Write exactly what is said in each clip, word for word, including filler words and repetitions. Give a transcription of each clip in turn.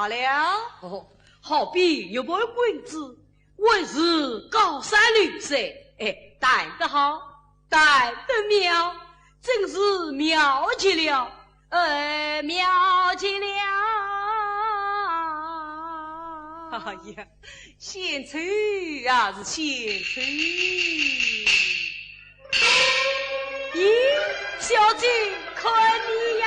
了。哦，好比玉盘滚珠，还是高山流水。哎，弹得好，弹得妙，真是妙极了。 呃，妙极了。哎呀，献丑啊，是献丑。咦，小姐，看你呀！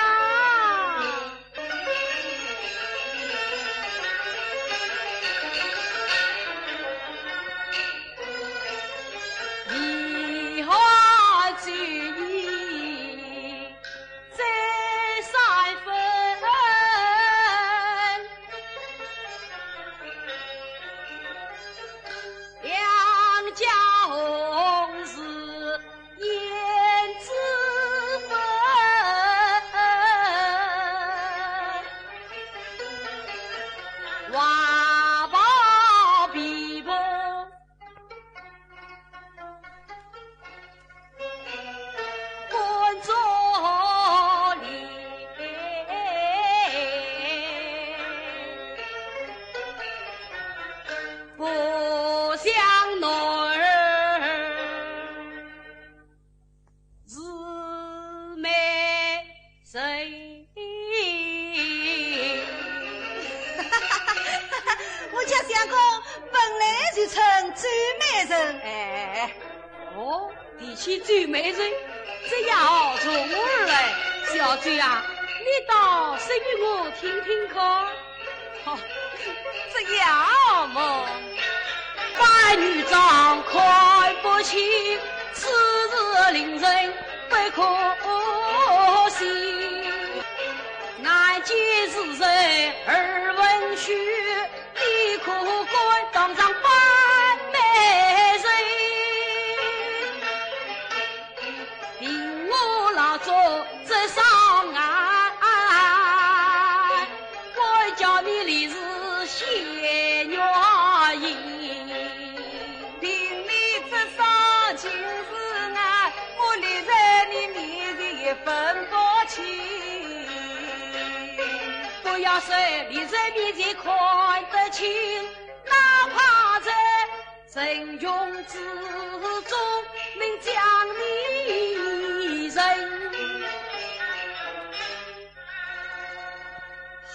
我家相公本来就称周美人。哎，哦，提起周美人，这丫头从何而来？小姐啊，你倒说与我听听看。哦，这丫头……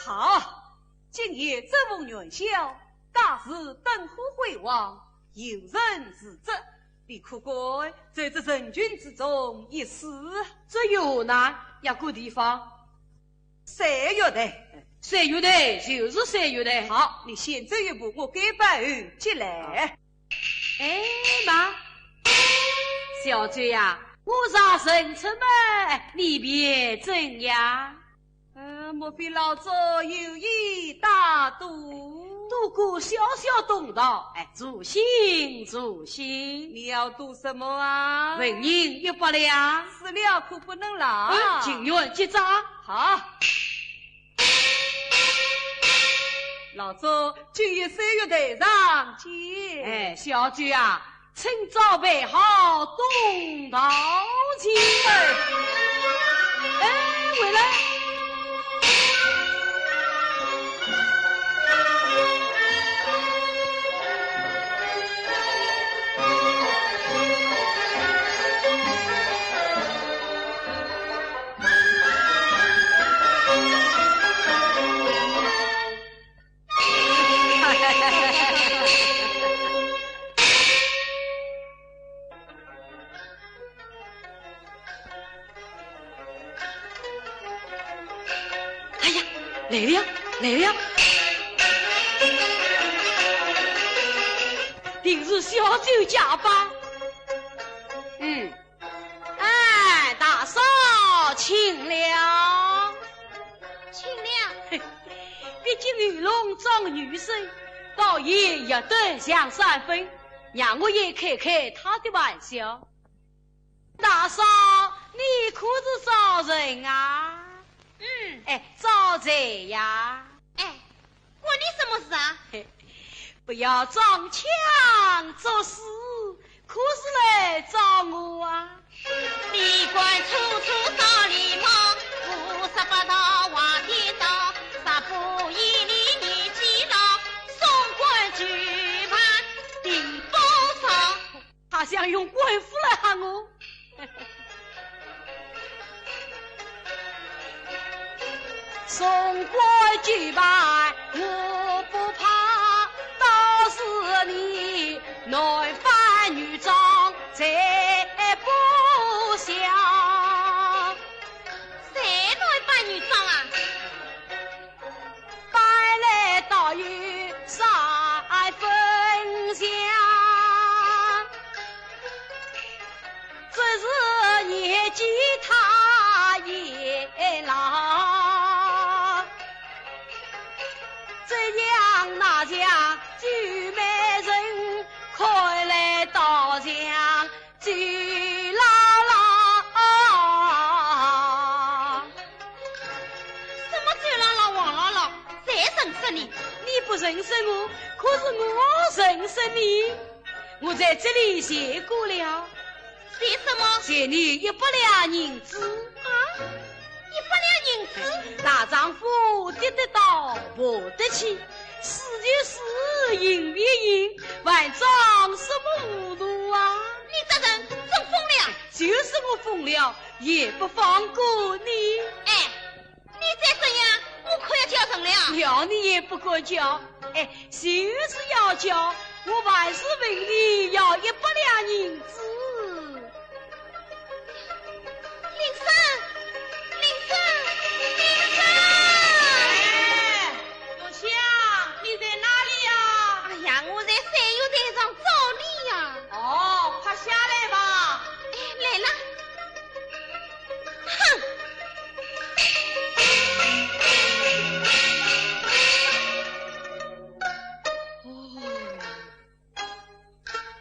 好，今夜这封元宵，假使灯火辉煌，有人持之，你可敢在这人群之中一试？这有何难，要个地方。 赛玉台。赛玉台就是赛玉台。好，你先走一步，我跟班后即来。哎，慢，小姐呀，我若认出么，你便怎样？呃，莫非老祝有意打赌？赌个小小东道，哎，助兴助兴。你要赌什么啊？纹银一百两。 输了可不能赖。嗯，情愿结账。好。老祝，今夜赛玉台上见。哎，小姐啊，请早备好东道钱。哎，回来。 哎呀，来了，来了！定是小周家吧？嗯。哎，大嫂，请了。请了。嘿，毕竟女郎长女生，倒也有得享三分，让我也开开她的玩笑。 大嫂，你可是找人啊？嗯。哎，找谁呀？哎，关你什么事啊？嘿，不要装腔作势，可是来找我啊？你管处处找流氓，胡说八道话颠倒，啥不依你用官府来吓我。送官祭拜我不怕，到时你男扮女装在不下。谁男扮女装啊？ 白来倒有三分像，只是年纪他也老，这样那样，周美人看来倒像 周老老。什么周老老、王老老，谁认识你？你不认识我，可是我认识你。我在这里谢过了。谢什么？谢你一百两银子。啊？ 一百两银子？大丈夫跌得倒，爬得起，是就是，赢便赢，还装什么糊涂啊？你这人真疯了！就是我疯了，也不放过你。哎，你再这样，我可要叫人了。叫你也不敢叫。哎，就是要叫，我还是问你要一百两银子。 林森，林森，林森！哎，玉香，你在哪里呀？哎呀，我在三月台上找你呀。哦，快下来吧。哎，来了。哼！哦，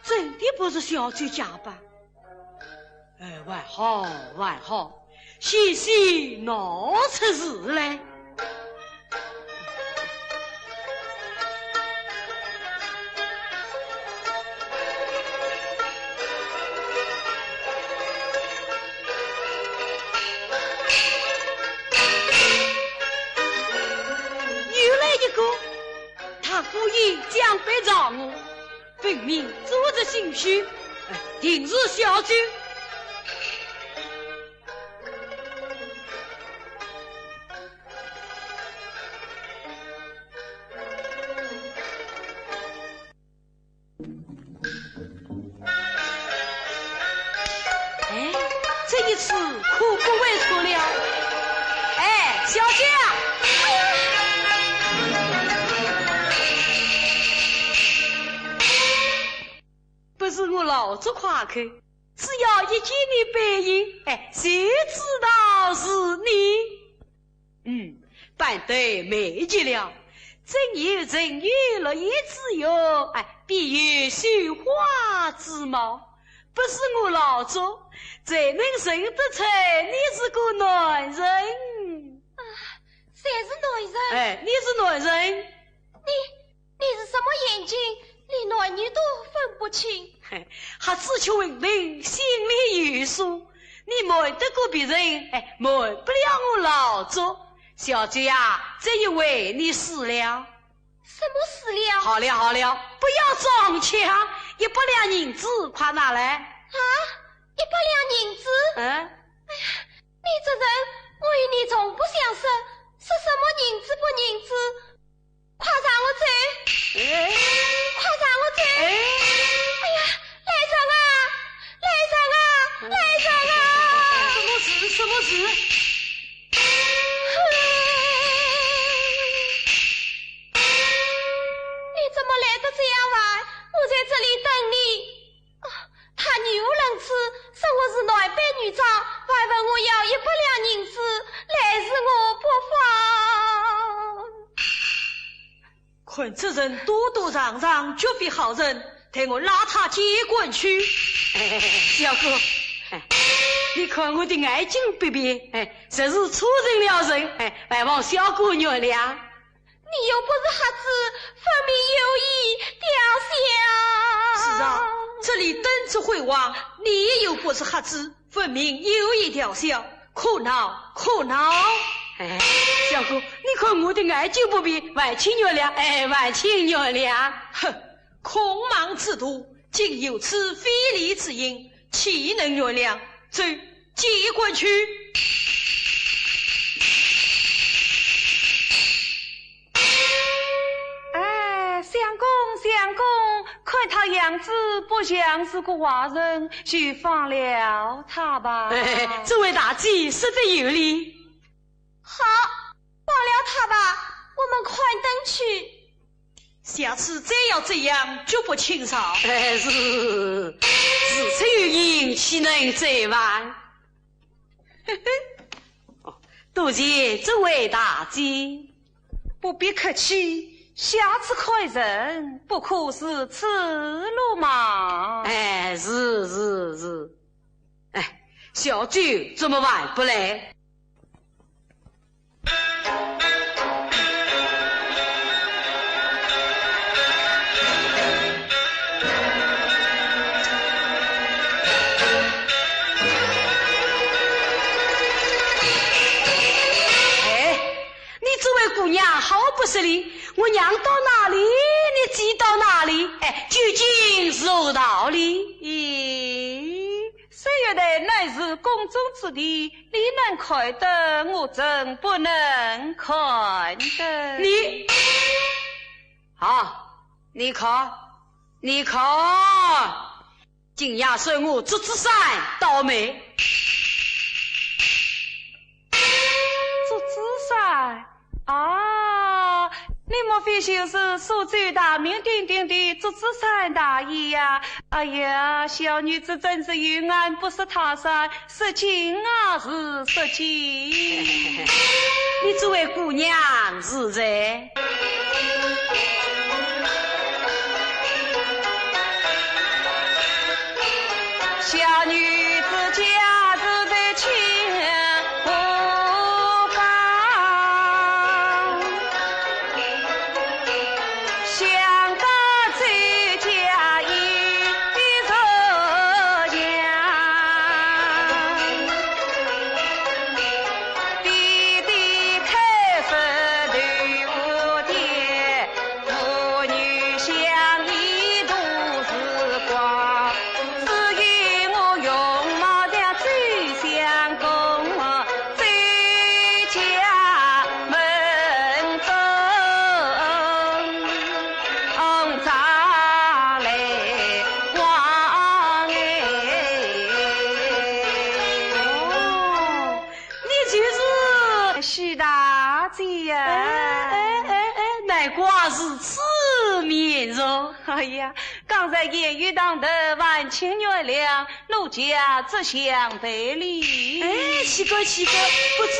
真的不是小周假扮。 哎，还好，还好，险些闹出事来。又来一个，他故意将背朝我， 分明做贼心虚，哎，定是小周。哎，这一次可不会错了。哎，小姐啊！ 不是我老祝夸口，只要一见你背影，哎，就知道是你。嗯，扮得美极了，真有沉鱼落雁之容，哎，必有绣花之貌。不是我老祝，谁能认得出你是个男人？啊，谁是男人？哎，你是男人。你 你是什么眼睛，连男女都分不清？嘿，瞎子吃馄饨，心里有数。你瞒得过别人，哎，瞒不了我老祝。小姐呀，这一回你输了。什么输了？好了好了，不要装腔，一百两银子快拿来。啊，一百两银子？嗯。哎呀，你这人，我与你从不相识，说什么银子不银子？ 快让我走！哎。快让我走！哎。哎呀，来人啊！来人啊！来人啊！什么事？什么事？你怎么来得这样晚？我在这里等你。 啊，他语无伦次，说我是男扮女装，还问我要一百两银子，赖是我不放。看这人躲躲藏藏，绝非好人，待我拉他见官去。哎，小哥，哎，你看我的眼睛不便，哎，实是错认了人，哎，还望小哥原谅。 你又不是瞎子，分明有意调笑。是啊，这里灯烛辉煌，你又不是瞎子，分明有意调笑，可恼，可恼。哎，相公，你看我的眼睛不便，还请原谅，哎，还请原谅。哼，孔孟之徒，竟有此非礼之行，岂能原谅？走，见官去。哎，相公，相公，看他样子不像是个坏人，就放了他吧。哎，这位大姐说得有理。 好，放了他吧，我们看灯去。下次再要这样，绝不轻饶。哎，是，事出有因，岂能再犯？哦，多谢这位大姐。不必客气，下次看人不可如此鲁莽。哎，是，是，是。 哎，小酒怎么还不来？哎，你这位姑娘好不识礼，我让到哪里，你挤到哪里，哎，究竟是何道理？咦， 水月台乃是宫中之地，你能看得，我怎不能看得？你，好，你看，你看，今夜算我祝枝山倒霉。祝枝山？ 啊，你莫非就是苏州大名鼎鼎的祝枝山大爷呀？哎呀，小女子真是有眼不识泰山，失敬啊，是失敬。你这位姑娘是谁？ 小女子家住在清河坊，想到周家一座墙，爹爹开坟头屋店， 父女相依度时光，只因我容貌像周相公，周家门中掌来光哎。哦， 你就是许大姐呀。哎，哎，哎，哎，难怪如此面熟。哎呀，刚才言语唐突，万请原谅，奴家这厢赔礼。哎，岂敢，岂敢，不知者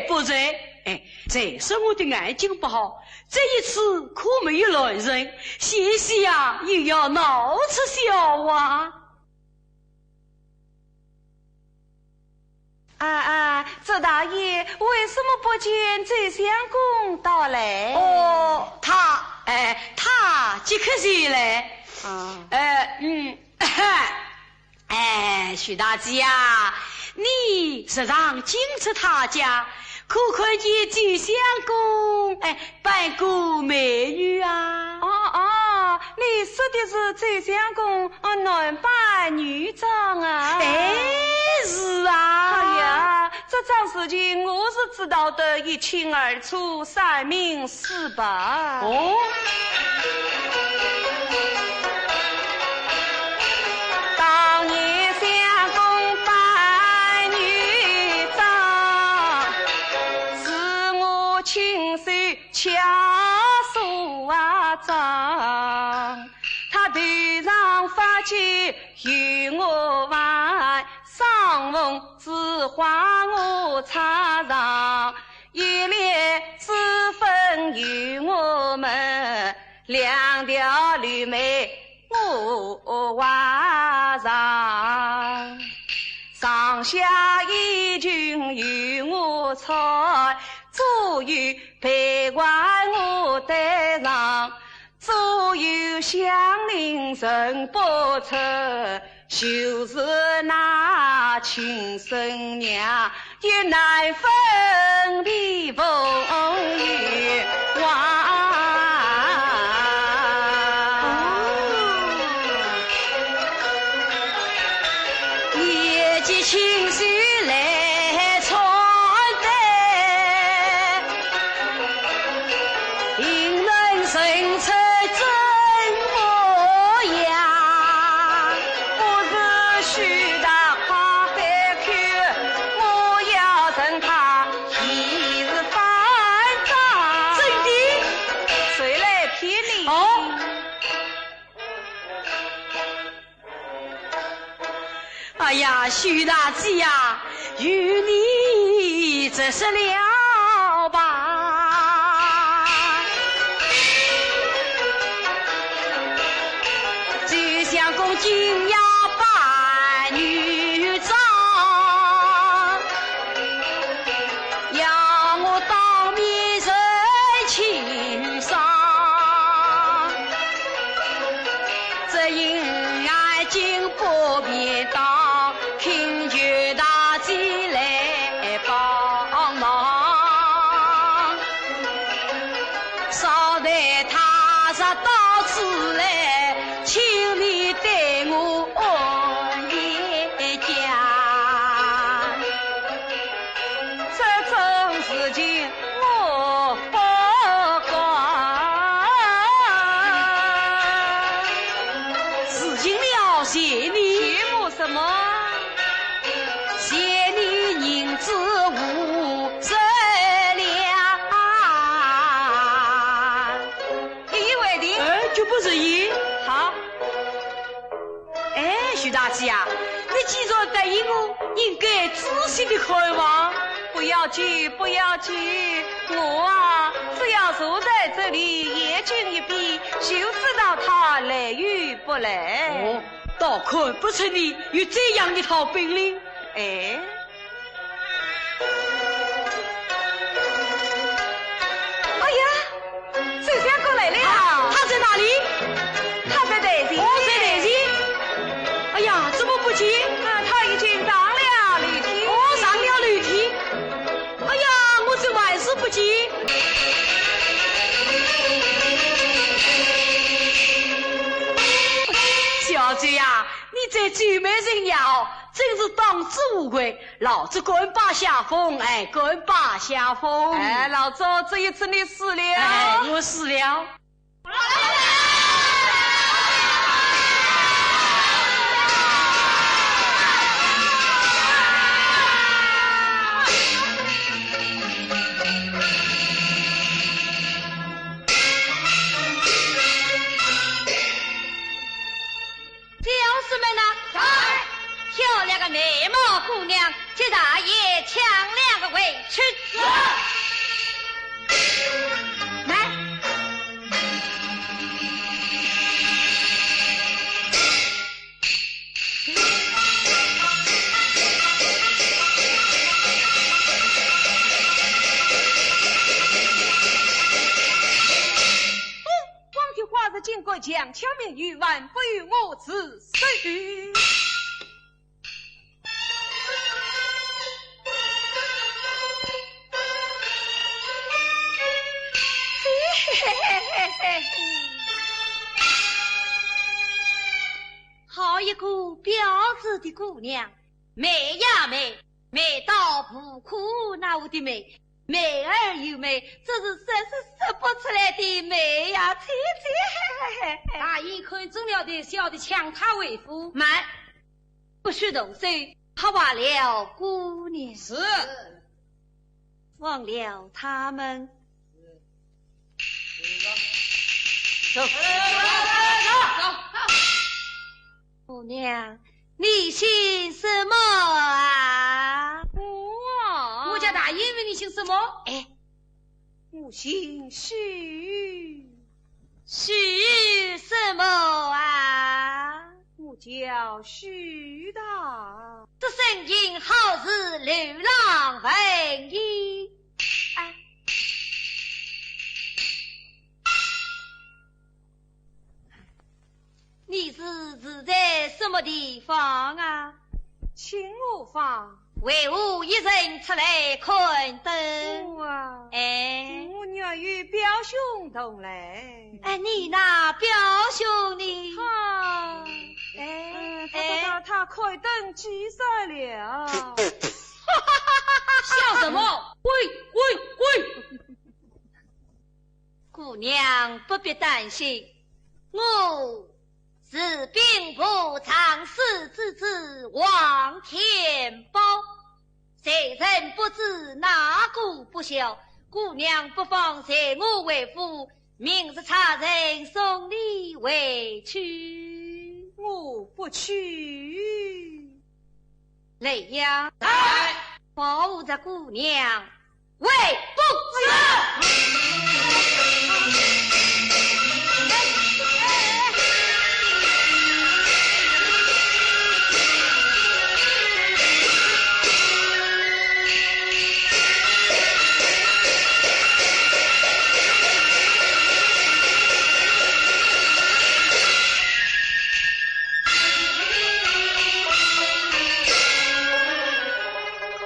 不罪。哎，再说我的眼睛不好，这一次可没有乱人，险些呀，又要闹出笑话。 啊，啊，祝大爷，为什么不见周相公到来？哦，他，哎，他即刻就来。啊。哎，嗯，哎，许大姐啊，你时常进出他家，可看见周相公，哎， 扮过美女啊？哦，哦，你说的是周相公，哦，男扮女装啊？哎，是啊。哎呀，这桩事情我是知道得一清二楚，三明四白。哦。当年相公扮女装，是我亲手 巧梳啊妆，他头上发髻由我挽，双凤珠花我插上，一脸脂粉由我抹，两条柳眉 我画上，上下衣裙由我裁，左右佩环我戴上，左右香菱认不出，就是那亲生娘。 也难分辨凤与凰。哦。哎呀，许大姐呀，与你直说了吧。周相公今夜扮女装，要我当面认清爽。只因爱情不便当， 请求大姐来帮忙。少待他日到此来，请你对我安一讲。这种事情我不管。事情了，谢你。谢我什么？ 谢你银子五十两。一言为定。哎，决不食言。好。哎，许大姐啊，你既然答应我，应该仔细地看望。不要紧，不要紧，我啊，只要坐在这里，眼睛一闭，就知道他来与不来。哦，倒看不出你有这样一套本领。 哎。哎呀，周相公来了。啊，他在哪里？他在台前。哦，在台前。哎呀，怎么不见？啊，他已经上了楼梯。哦，上了楼梯。哎呀，我怎么还是不见？小周呀， 你这周美人呀，真是当之无愧，老子甘拜下风，哎，甘拜下风。哎，老周，这一次你输了。哎，我输了。 小厮们呐，在！漂亮的美貌姑娘，替大爷抢两个回去。是。来。 光天化日竟敢强抢民女，还不与我住手！好一个标致的姑娘，美呀美，美到无可奈何的美， 美而又美，这是说是说不出来的美呀，姐姐。大爷看中了的，小的抢她回府。慢，不许动手，怕坏了姑娘。是。忘了他们。走。走，走，走，走。 姑娘，你姓什么啊？我啊？我家大爷问你姓什么？哎，我姓许。许什么啊？我叫许大。这声音好似柳浪闻莺。哎。 你是住在什么地方啊？清河坊。为何一人出来看灯？我啊，哎。我原与表兄同来。哎，你那表兄呢？他，哎，嗯，他，他，哎。他，他看灯急煞了。笑什么？滚，滚，滚！ 姑娘不必担心，我是兵部尚书之子王天豹，谁人不知，哪个不晓？姑娘不妨随我回府，明日差人送你回去。我不去。来呀！来！保护着姑娘，回府。是。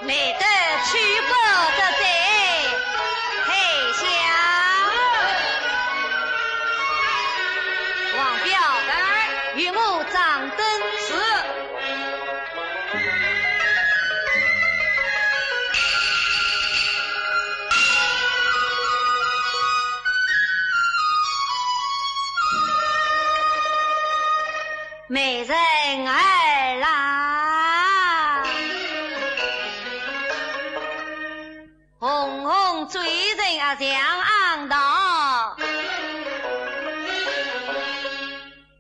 来得去不得哉，退下。王彪，来。与我掌灯。是。美人儿啦，红红嘴唇啊像红糖，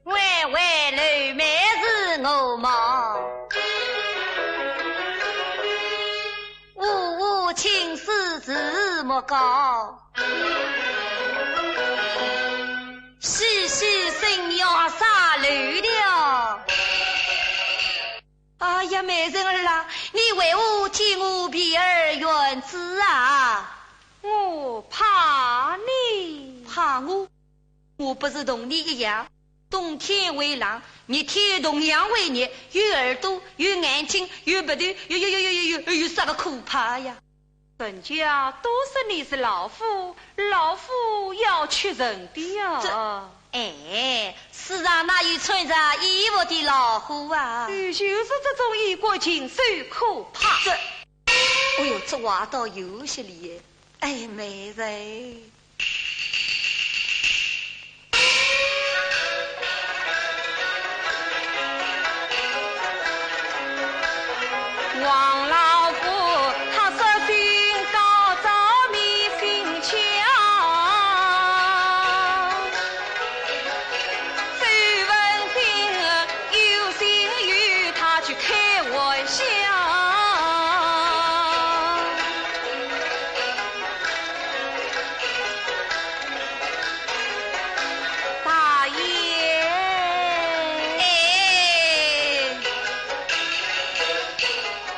弯弯柳眉似鹅毛，乌乌青丝似墨膏，细细声音啊沙漏的哦。哎呀，美人儿啊，你为何见我避而远之啊？我怕你。怕我？我不是同你一样， 冬天会冷，热天同样会热，有耳朵，有眼睛，有鼻头，有，有，有，有，有，有啥个可怕呀？人家都说你是老虎，老虎要吃人的呀。这，哎，世上哪有穿着衣服的老虎啊？嗯，就是这种衣冠禽兽可怕。这，哎呦，这话倒有些理。哎，美人。 王老虎，他说心高，着迷心窍。周文宾有心与他去开玩笑。 大爷。哎。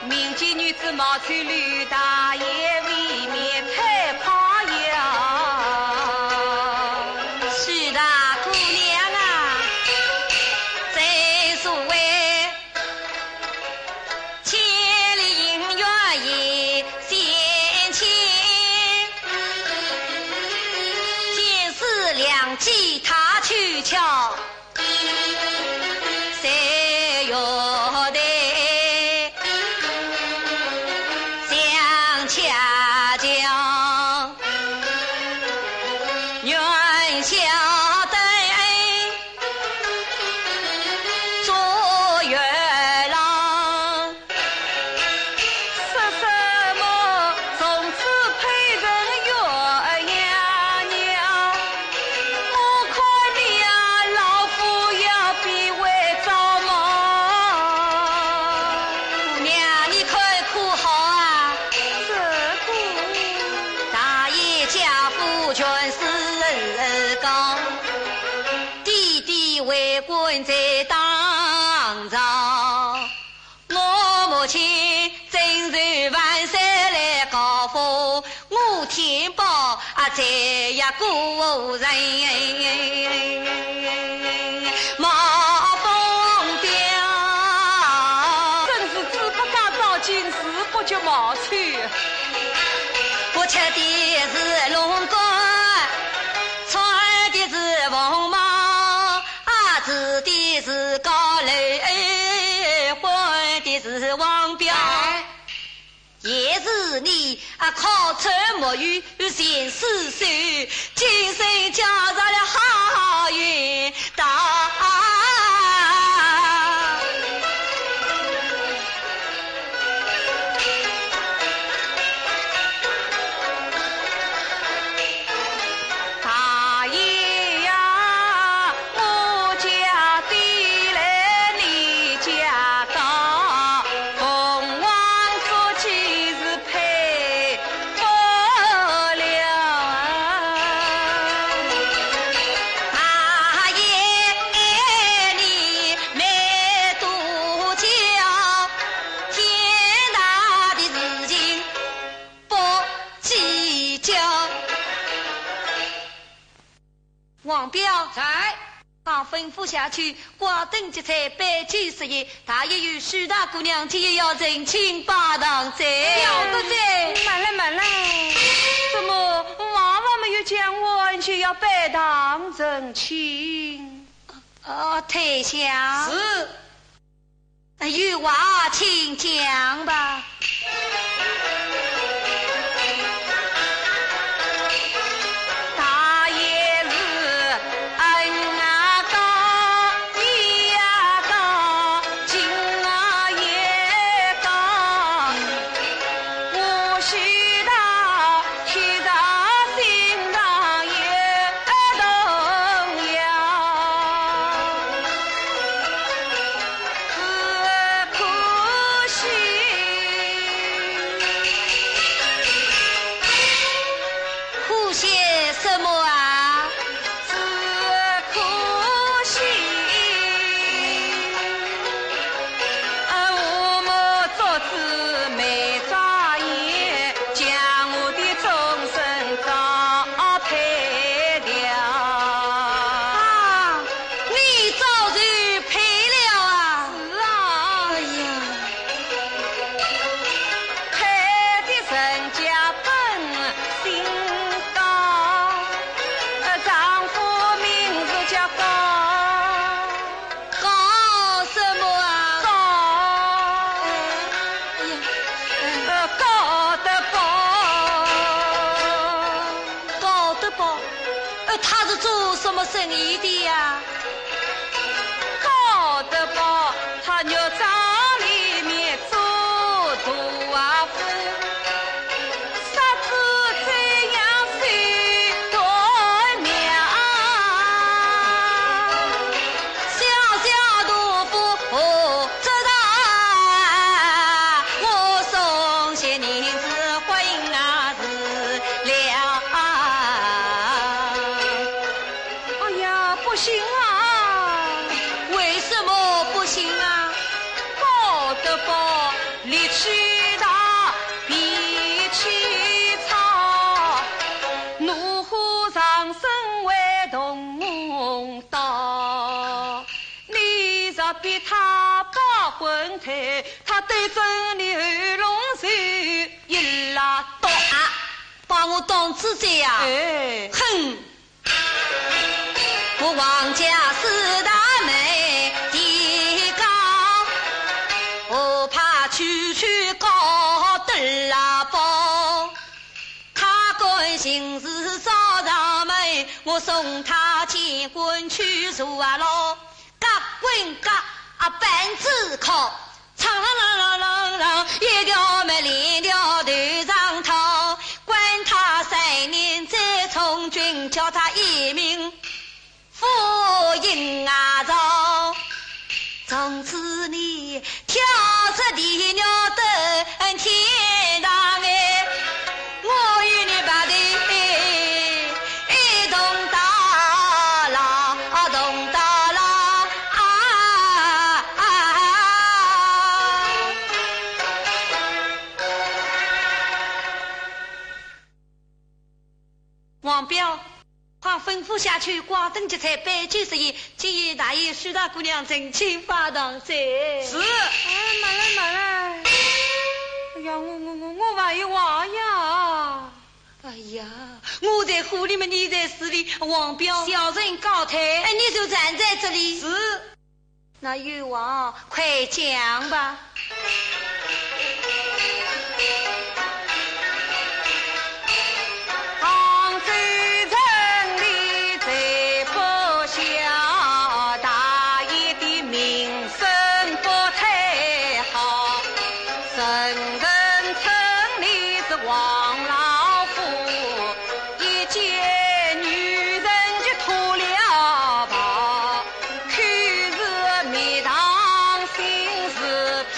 民间女子貌似刘大爷，未免太夸耀。是的，姑娘啊，正所谓 千里姻缘一线牵，天时良机他去巧，谁又得想恰巧。 愿下等做月郎。说什么从此配人鸳鸯娘？我看你呀，老虎要比会着魔。姑娘，你看可好啊？这个。 大爷家父全是高，爹爹为官在当朝。我母亲征战万岁来高升，我天宝啊，再也个人冒风标。真是子不教，照镜，时不觉貌。 不吃的是龙冠，穿的是凤帽，啊，住的是高楼，换的是王表。哎。也是你啊，靠山莫遇，寻师授，今生交着了好运。 大。大爷。在。好，吩咐下去，挂灯结彩，摆酒设宴，大爷与许大姑娘今夜要成亲拜堂哉。了得哉！慢来，慢来。怎么，娃娃没有讲完就要拜堂成亲？哦，退下。是。 有话请讲吧。大爷是恩啊高，义啊高，情啊也高。我许他 其他心上也动摇，只可惜。可惜什么啊？只可惜。 啊，我们做姊妹眨眼，将我的终身早配了。啊，你早就配了啊？是啊。哎呀。配的人家本姓高，呃，丈夫名字叫高。 高什么啊？高。哎，哎呀，哎。呃，高德宝。高德宝？呃，他是做什么生意的呀？高德宝，他肉庄里面做大啊夫。 杀猪宰羊守断命，小小豆腐何值得？我送些银子婚啊是了。哎呀，不行啊！为什么不行啊？高德宝力气大， 脾气差，怒火上升会动刀。你若逼他把婚退，他对准你喉咙就一拉刀。啊，把我当猪宰呀？哎。哼！ 我王家四大门第一高，我怕区区高德宝。他敢行事找上门，我送他见官去坐牢。嘎滚嘎啊，板子敲。 锃啷啷啷啷啷，一条没链条头上套，关他三年再充军，叫他一命赴阴曹。从此你跳出地狱登天堂哎。 我与你白头一同到老，同到老啊！王彪，快吩咐下去，挂灯结彩，摆酒设宴，今夜大爷许大姑娘成亲拜堂哉。是。哎，慢来，慢来。哎呀，我，我，我，我还有话呀。 哎呀，我在火里嘛，你在水里，王彪。小人告退。哎，你就站在这里。是。那有话快讲吧。杭州城里最不孝，大爷的名 声不太好，人人称你是王老虎，一见女人就脱了袍，口是蜜糖，心是砒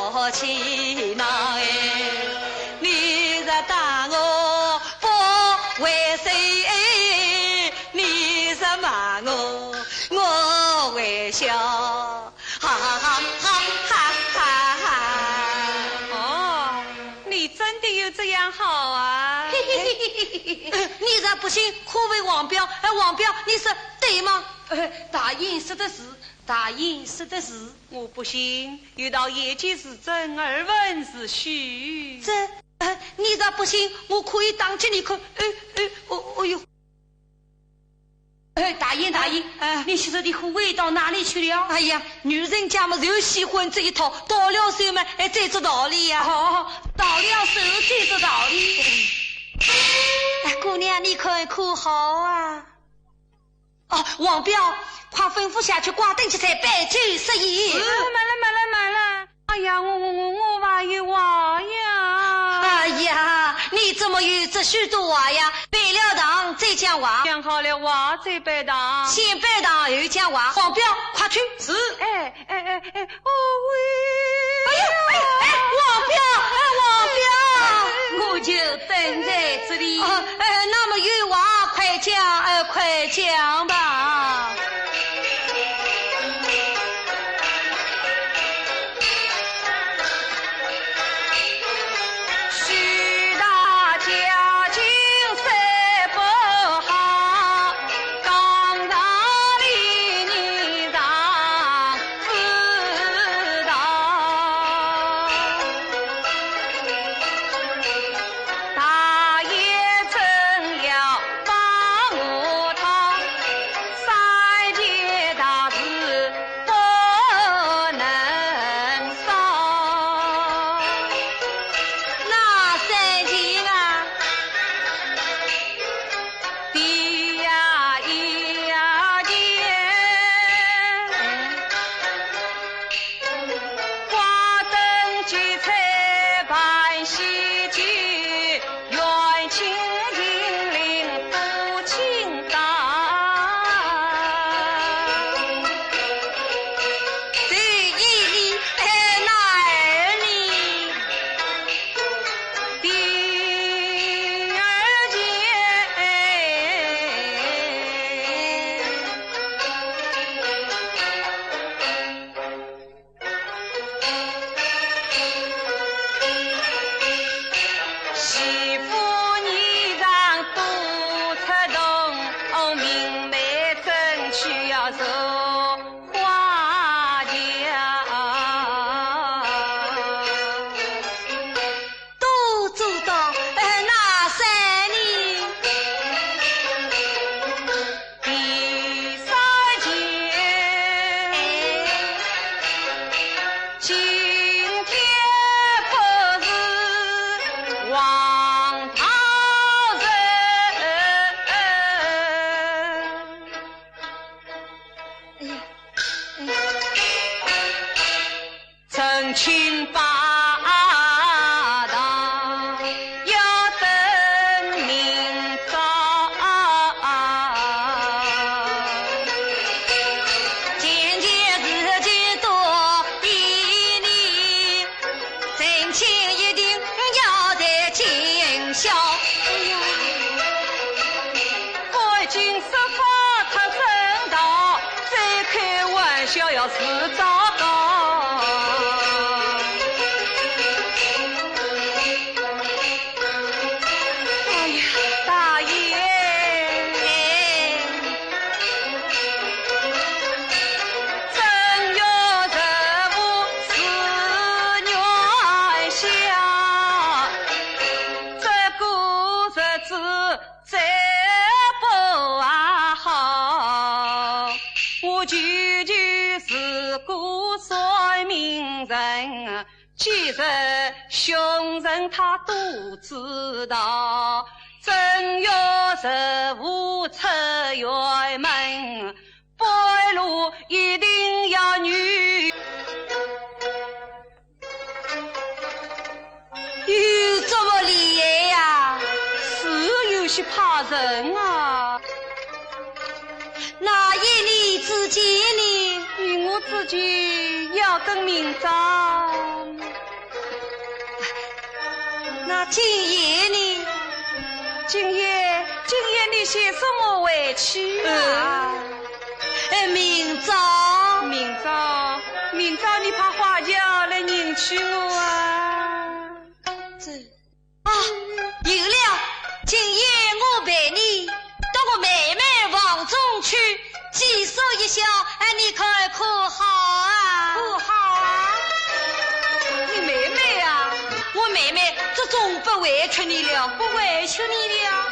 小气囊哎，你若打我不还手哎，你若骂我我还笑，哈哈哈哈哈哈哈。哦，你真的有这样好啊？你若不信，可问王彪。哎，王彪，你说对吗？呃，大爷说的是，大爷说的是。我不信，有道眼见是真，耳闻是虚。这，呃，你若不信，我可以打给你看。哎，哎，哦，哦哟。哎，大爷，大爷，哎。你昔日的护卫到哪里去了？哎呀，女人家嘛，就喜欢这一套，到了手嘛，哎，这种道理呀。哦，到了手这种道理。哎，姑娘，你看可好啊？哦，王彪，快吩咐下去，挂灯结彩，摆酒设宴。哎，慢了，慢了，慢了。哎呀，我，我，我，我还有话呀。哎呀，你怎么有这许多话呀？拜了堂再讲话。讲好了话再拜堂。先拜堂后讲话。王彪，快去。是。哎，哎，哎，哎，哦喂。哎呀，哎，哎，王彪，哎，王彪。我就等在这里。哦，哎，那么有话快讲，哎，快讲吧。哪三件啊？第一呢，哎，那二呢？第二件。都做到，哎，哪三呢？第三件，今天不是王大人。哎呀，哎。 成亲拜堂要等明朝，件件事情多比你，成亲一定要在今宵。哎呀， 赶紧说法太正道，再开玩笑要死糟糕。哎呀，大爷。哎。舅舅是个算命人，今日凶人他都知道，正月十五出远门，半路一定要遇。 有这么厉害呀？是有些怕人啊。那依你之见呢？依我之见，要等明朝。那今夜呢？今夜，今夜你先送我回去啊。嗯。哎，明朝。明朝，明朝你派花轿来迎娶我啊。 这，啊，有了，今夜我陪你到我妹妹房中去，寄宿一宵，哎，你看可好啊？可好啊？你妹妹啊？我妹妹这总不委屈你了。不委屈你了。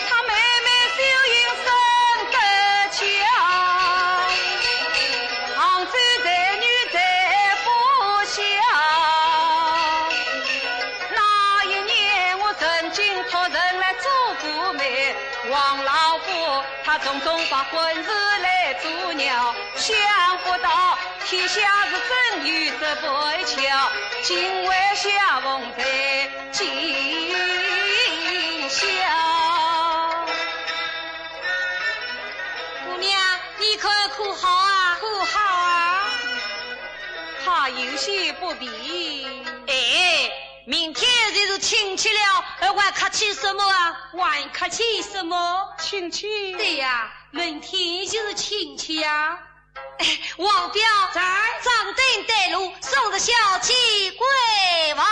他妹妹秀英生得巧，杭州才女才不小。那一年我曾经托人来做过媒，王老伯他从中把婚事来阻挠，想不到天下是真有这般巧，今晚相逢在 今宵。姑娘，你看可好啊？可好啊？怕有些不便。哎，明天就是亲戚了，还客气什么啊？还客气什么？亲戚？对呀，明天就是亲戚呀。 王彪，在。掌灯带路，送着小姐归房。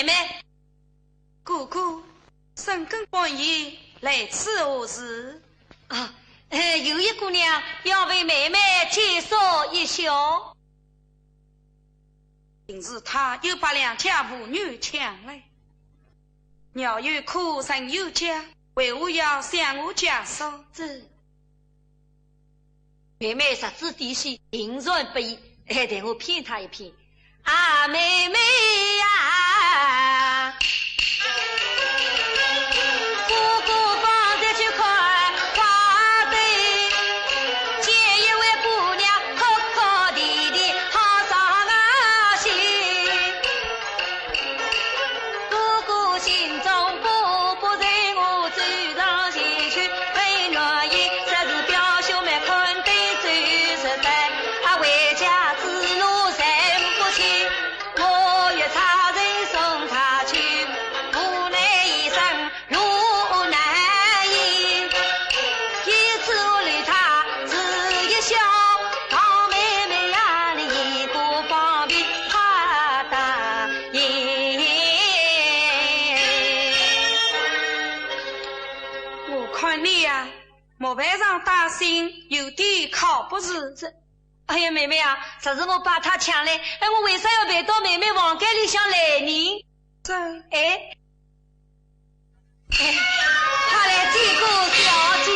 妹。哥哥，深更半夜来此何事？啊，呃，有一姑娘要为妹妹介绍一下。定是她又把良家妇女抢来。鸟有窠，人有家，为何要向我介绍？这 妹妹实在底细，定然不易。哎，待我骗她一骗。啊，妹妹呀，哥哥方才去看花灯，见一位姑娘哭哭啼啼，好伤心。 哥哥心中不不忍，我走上前去问原因，说是表兄妹看灯走失的，啊，回家之路认不清，我欲差人送她去，无奈一生 路难行，因此我留她住一宵，望妹妹呀，你一个方便她答应。我看你呀，木板上打新，有点靠不住。这，哎呀，妹妹啊，若是我把她抢来，哎，我为啥要陪到妹妹房间里向来呢？这，哎， 哎，快来见过小姐。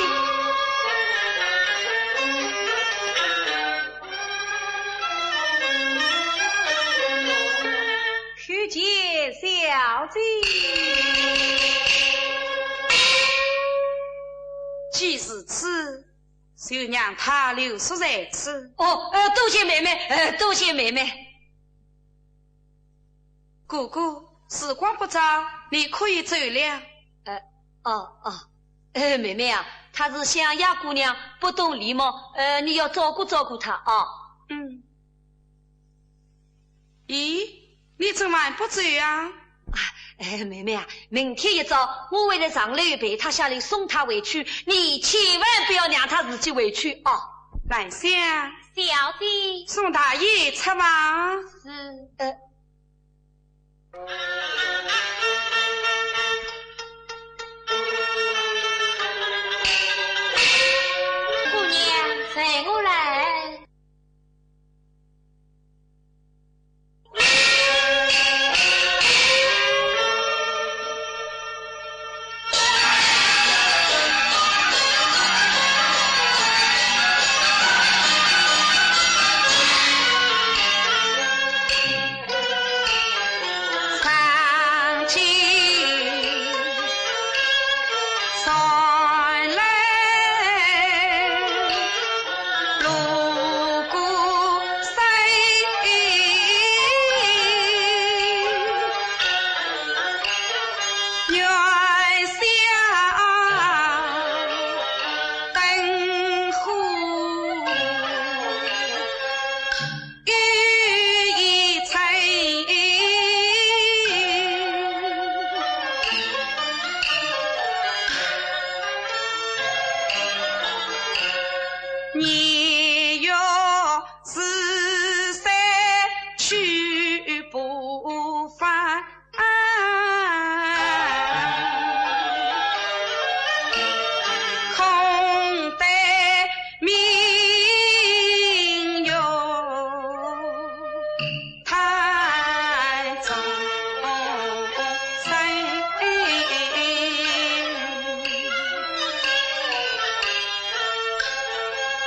去见小姐。既如此，就让她留宿在此。哦，呃，多谢妹妹，呃，多谢妹妹。 哥哥，时光不早，你可以走了。呃，哦，哦，呃，妹妹啊，她是乡下姑娘，不懂礼貌，呃，你要照顾照顾她啊。嗯。咦，你怎么还不走啊？啊，哎，妹妹啊，明天一早我会来上楼陪她下来送她回去，你千万不要让她自己回去啊。兰香。小姐。送大爷出房。是。呃， 姑娘，随我来。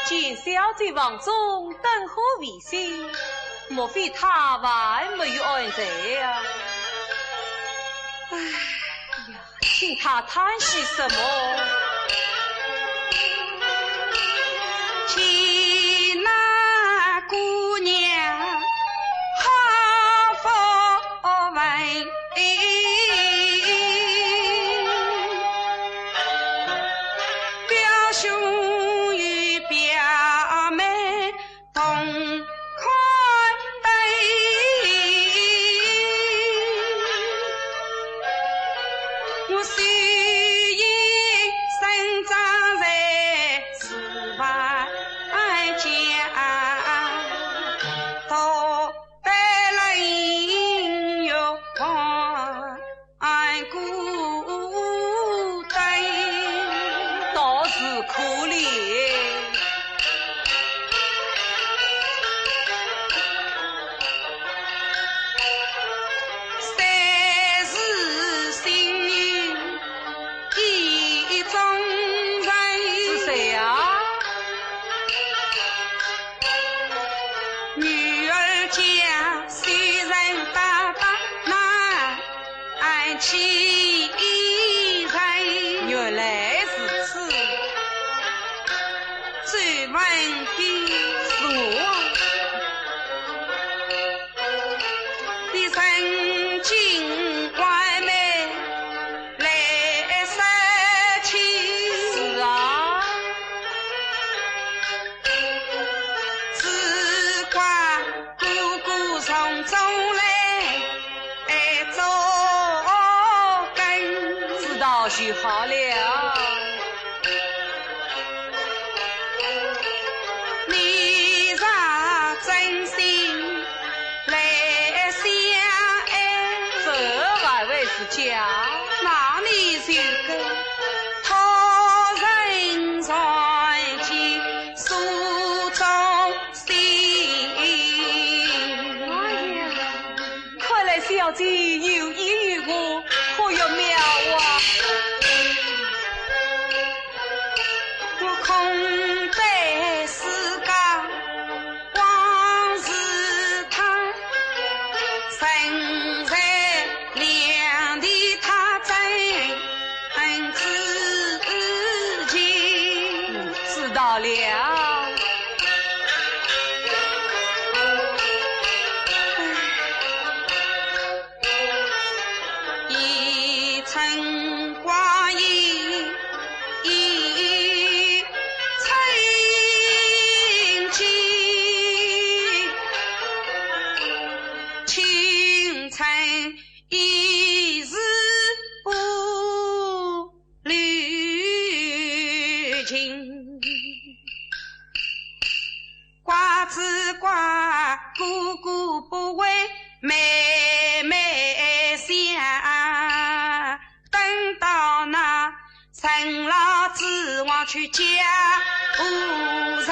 见小姐房中灯火未熄，莫非她还没有安睡呀？唉呀，听她叹息什么？见那姑娘好福分，表兄与表妹 同看灯。我虽已生长在书房间，独拜鸾月光。可怜。三世心意意中人。是谁呀？女儿家虽然大大难 安其人。原来如此。周文宾。是我。你曾经完美来说起。是啊。只怪 哥哥从中来做根。知道就好了。你若真心来相爱，这还会是假？那你就该托人传寄苏州 哎呀，看来小姐有意于我，可有妙啊！我空对世间往事叹，身在两地他真 恩之情。知道了。一寸光阴一寸金，青春 一日不留情。怪只怪哥哥不为妹妹想，等到那 人老珠黄去嫁无人。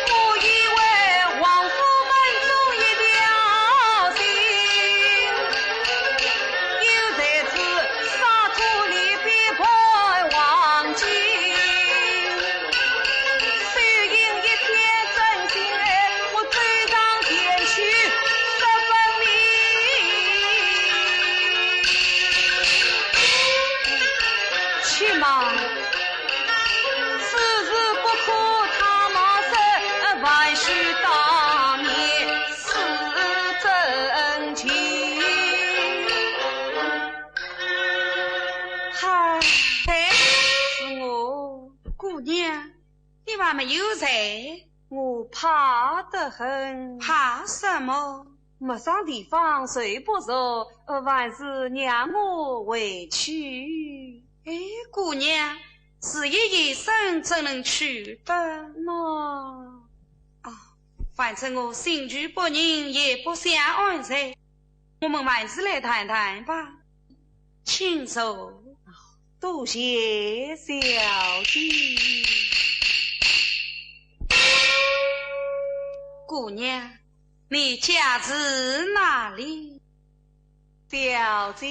我以为王夫人中一条心，又在此洒脱里边盼望情。虽因一片真心爱， 我走上前去说分明。且慢，此事不可他冒失，万须当面是真情。嗨，是我。姑娘， 你还没有睡？我怕得很。怕什么？陌生地方睡不着，呃，还是让我回去。哎，姑娘，只一夜深怎能去得？那……啊，反正我心绪不宁，也不想安睡。 我们还是来谈谈吧。请坐。多谢小姐。姑娘，你家住哪里？小姐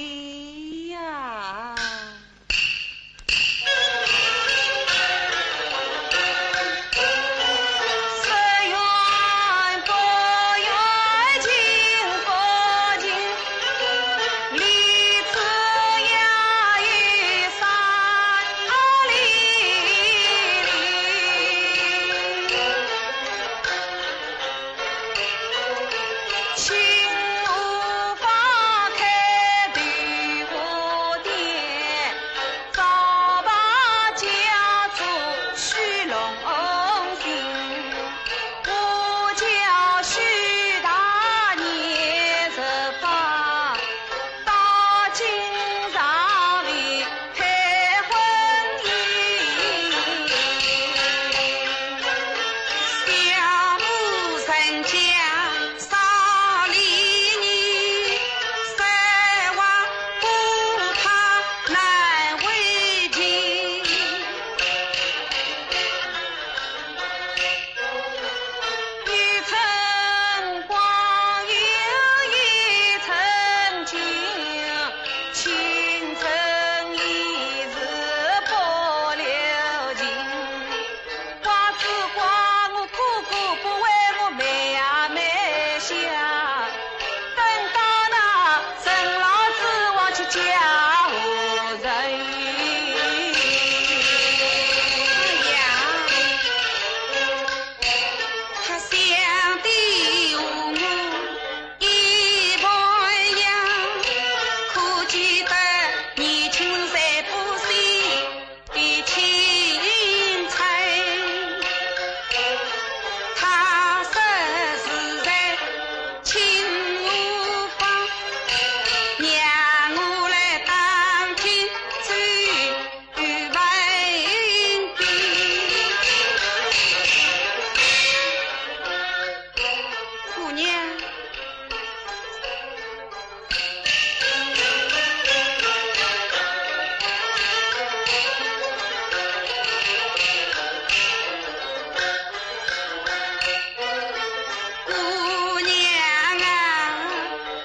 呀。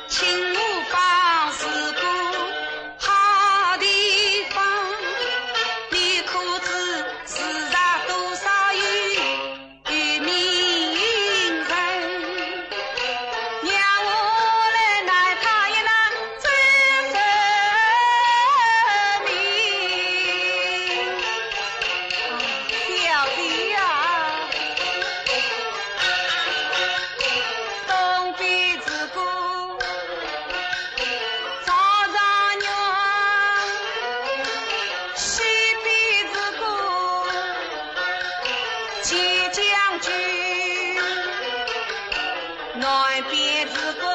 青河坊是个好地方，你可知时常多少有名人，让我来奈他一难最人命。小姐呀，东边是个 曹状元，西边是个钱将军，南边是个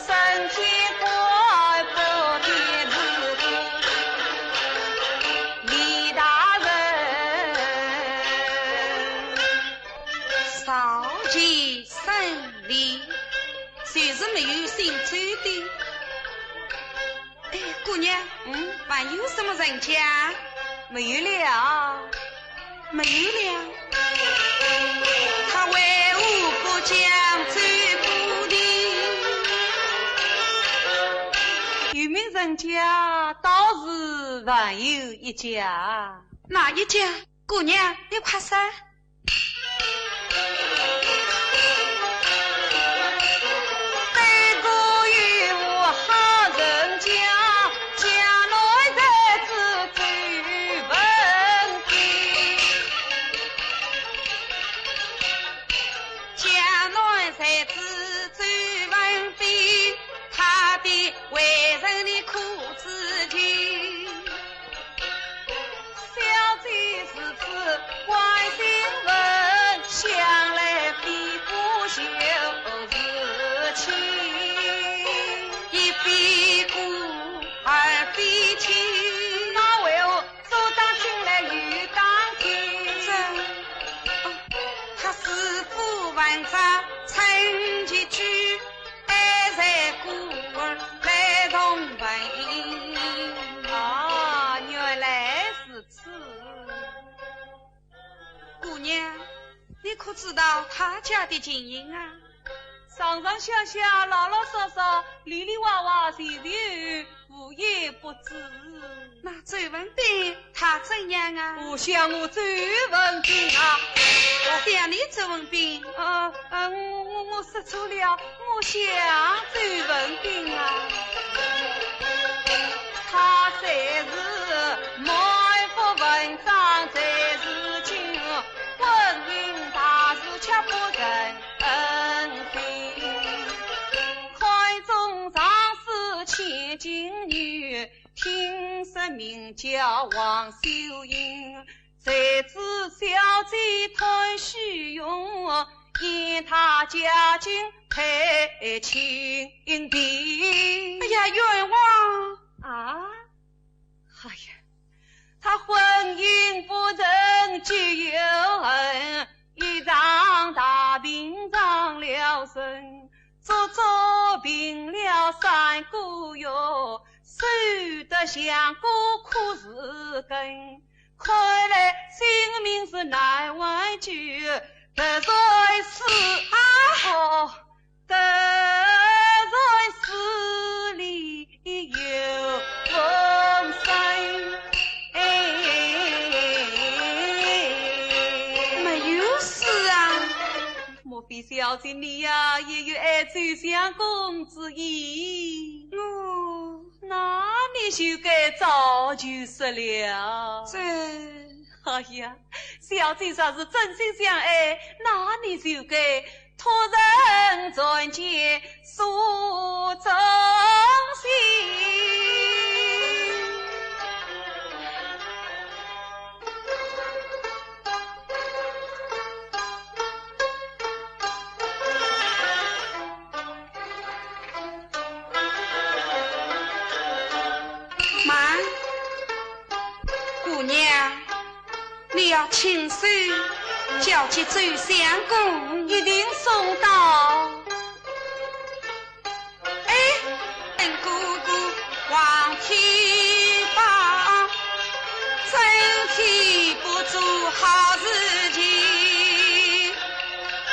升天官，北边是个李大人。少见胜利，就是没有姓周的。哎，姑娘，嗯，还有什么人家？没有了。没有了？他为何不讲周公的？有名人家倒是还有一家。哪一家？姑娘，你快说。 对过有好人家，家内才子周文宾。家内才子周文宾，他的为人你可知情？ 小姐如此关心问，想来非不就是亲，亦非故而非亲。那为何左当军来右当军？这，哦，他是夫文章称其居，爱才故而来同门。啊，原来如此。 姑娘，你可知道他家的情形啊？上上下下，老老少少，里里外外，全全无一不知。那周文宾他怎样啊？我想我周文宾啊，想你周文宾？啊，嗯，我，我，我说错了，我想周文宾啊。 他虽是满腹文章在诗经，婚姻大事却不曾定。看中常侍千金女，听说名叫王秀英。 谁知小姐太虚荣，嫌她家境太清贫。哎呀，冤枉！啊？哎呀，她婚姻不成就有恨，一场大病伤了身，足足病了三个月，瘦得像个枯树根。 看来性命是难挽救，得罪死，啊，哦，得罪死里有风声。哎，没有死啊。莫非小姐你呀，也有爱周相公之意？我 那你就该早就说了。这，哎呀，小姐若是真心相爱，那你就该托人传笺诉衷情。 慢，姑娘，你要亲手交给周相公。一定送到。哎，等哥哥望天放，真天不做好事情，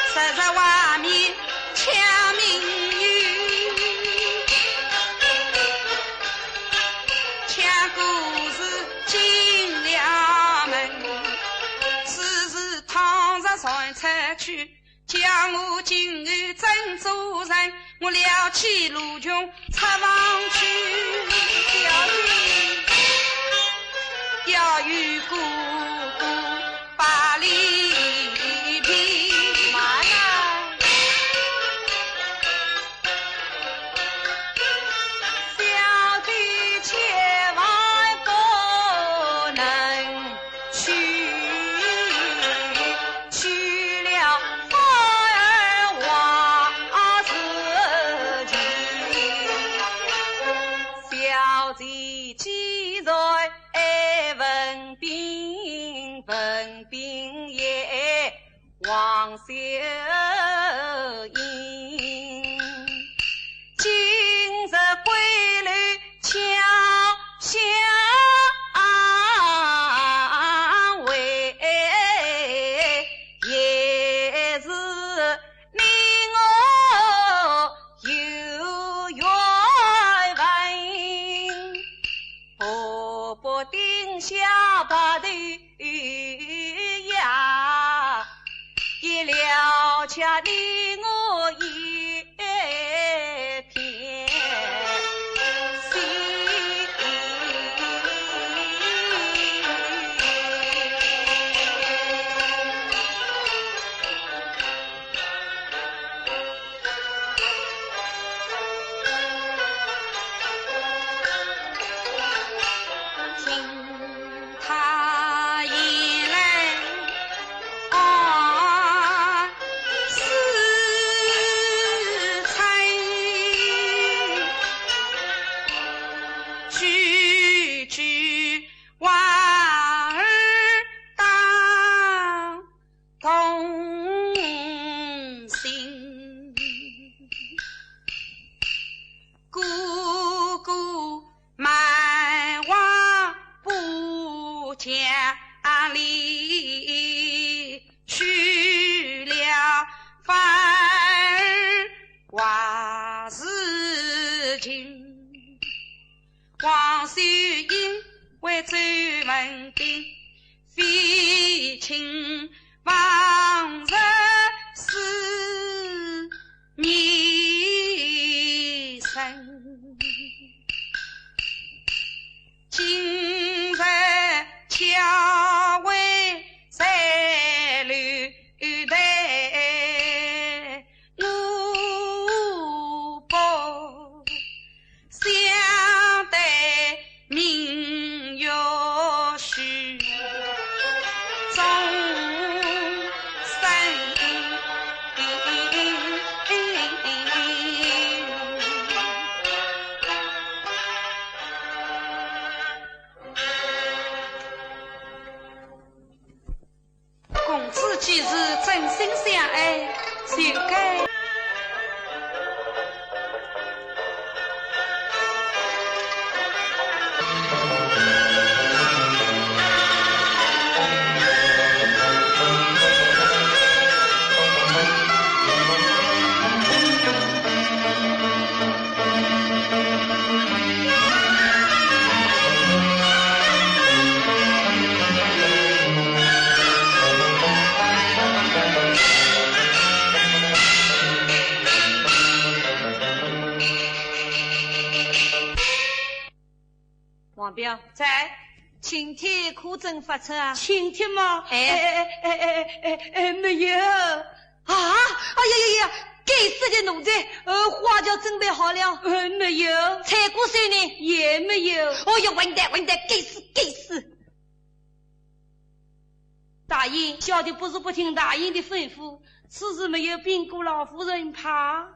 实在外面抢名誉。去，叫我今后怎做人？我撩起罗裙出房去。小姐，要与哥哥把礼平。慢啊！小姐千万不能 去，去了反而坏事情。小姐既然爱文宾，文宾也 王小英，今日归来巧相会，也是你我有缘分。 河北丁香白头呀，也了却你我一片心。 同心。哥哥蛮横不讲理，去了反而坏事情。 王秀英为周文宾，非亲非故是你生。今日巧会在楼台， 我不想对明月许终身。 公子既是真心相爱，就该。 王彪。在。请帖可曾发出啊？请帖吗？哎。哎，哎，哎，哎，哎，哎，没有。啊？哎呀呀呀，该死的奴才，呃，花轿准备好了。呃，没有。彩鼓手呢？也没有。哦哟，混蛋，混蛋，该死，该死！大爷，小的不是不听大爷的吩咐，此事没有禀过老夫人怕。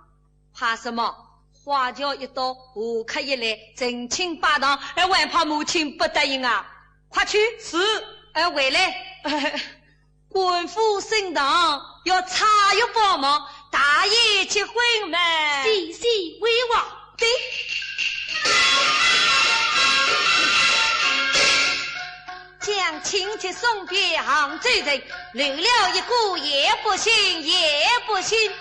怕什么？花轿一到，贺客一来，成亲拜堂，还还怕母亲不答应啊？快去。是。哎，回来。 官府升堂要差役帮忙，大爷结婚嘛。喜喜为王。对。将请帖送遍杭州城，留了一个也不行，也不行。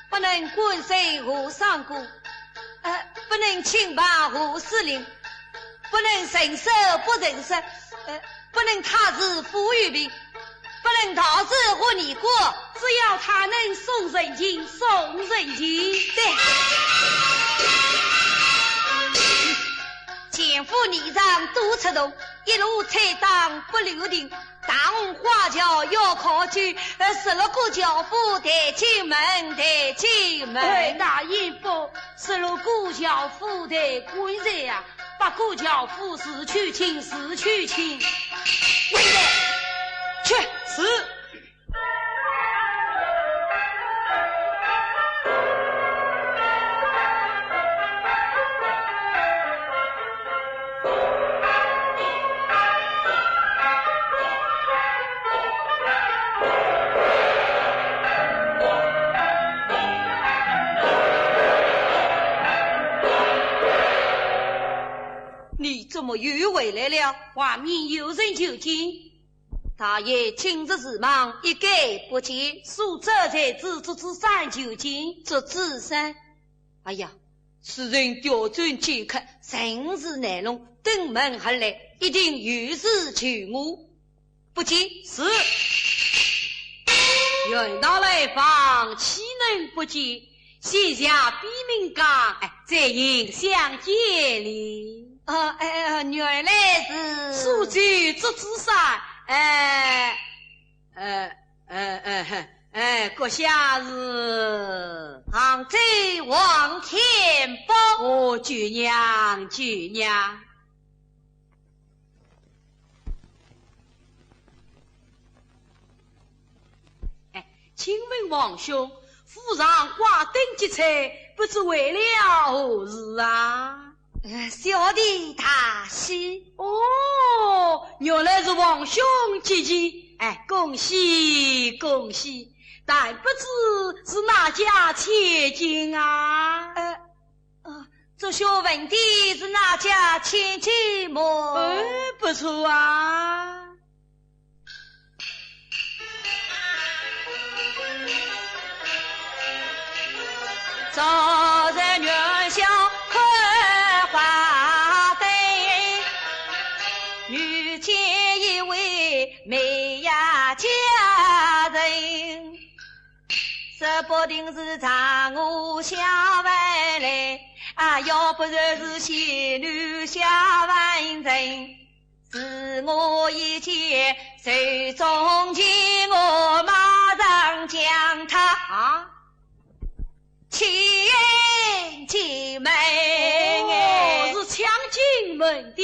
不能官升和尚姑，呃，不能亲拜和司令，不能认识不认识，呃，不论他是富与贫，不论他是恶与恶，只要他能送人情，送人情。对。前赴泥场多出洞，一路踩打不留停，大红花轿要靠近，呃，十六个轿夫抬进门，抬进门。哎，大爷不，十六个轿夫抬棺材呀， 八个轿夫自去请，自去请。滚蛋！去！是。你怎么又回来了？外面有人求见。大爷今日事忙，一概不见。苏州才子祝枝山求见。祝枝山？哎呀，此人调转见客，甚是难弄，登门而来，一定有事求我。 不见。是。远道来访，岂能不见？先下笔名讲，哎，再行相见礼。啊，哎，哎，原来是苏州祝枝山，哎，呃，呃，呃，哎，阁下是杭州王天豹。哦，久仰，久仰。 哎，请问王兄，府上挂灯结彩，不知为了何事啊？呃，小弟大喜。哦，原来是王兄吉期，哎，恭喜恭喜！但不知是哪家千金啊？呃， 啊，这学问的是哪家千金么？哎，不错啊。昨日元宵看花灯，遇见一位美雅佳人。 说不定是让我下凡来，啊，要不然是仙女下凡人。是我一见，谁中情，我马上将她，啊，请进门。哦，是请进门的。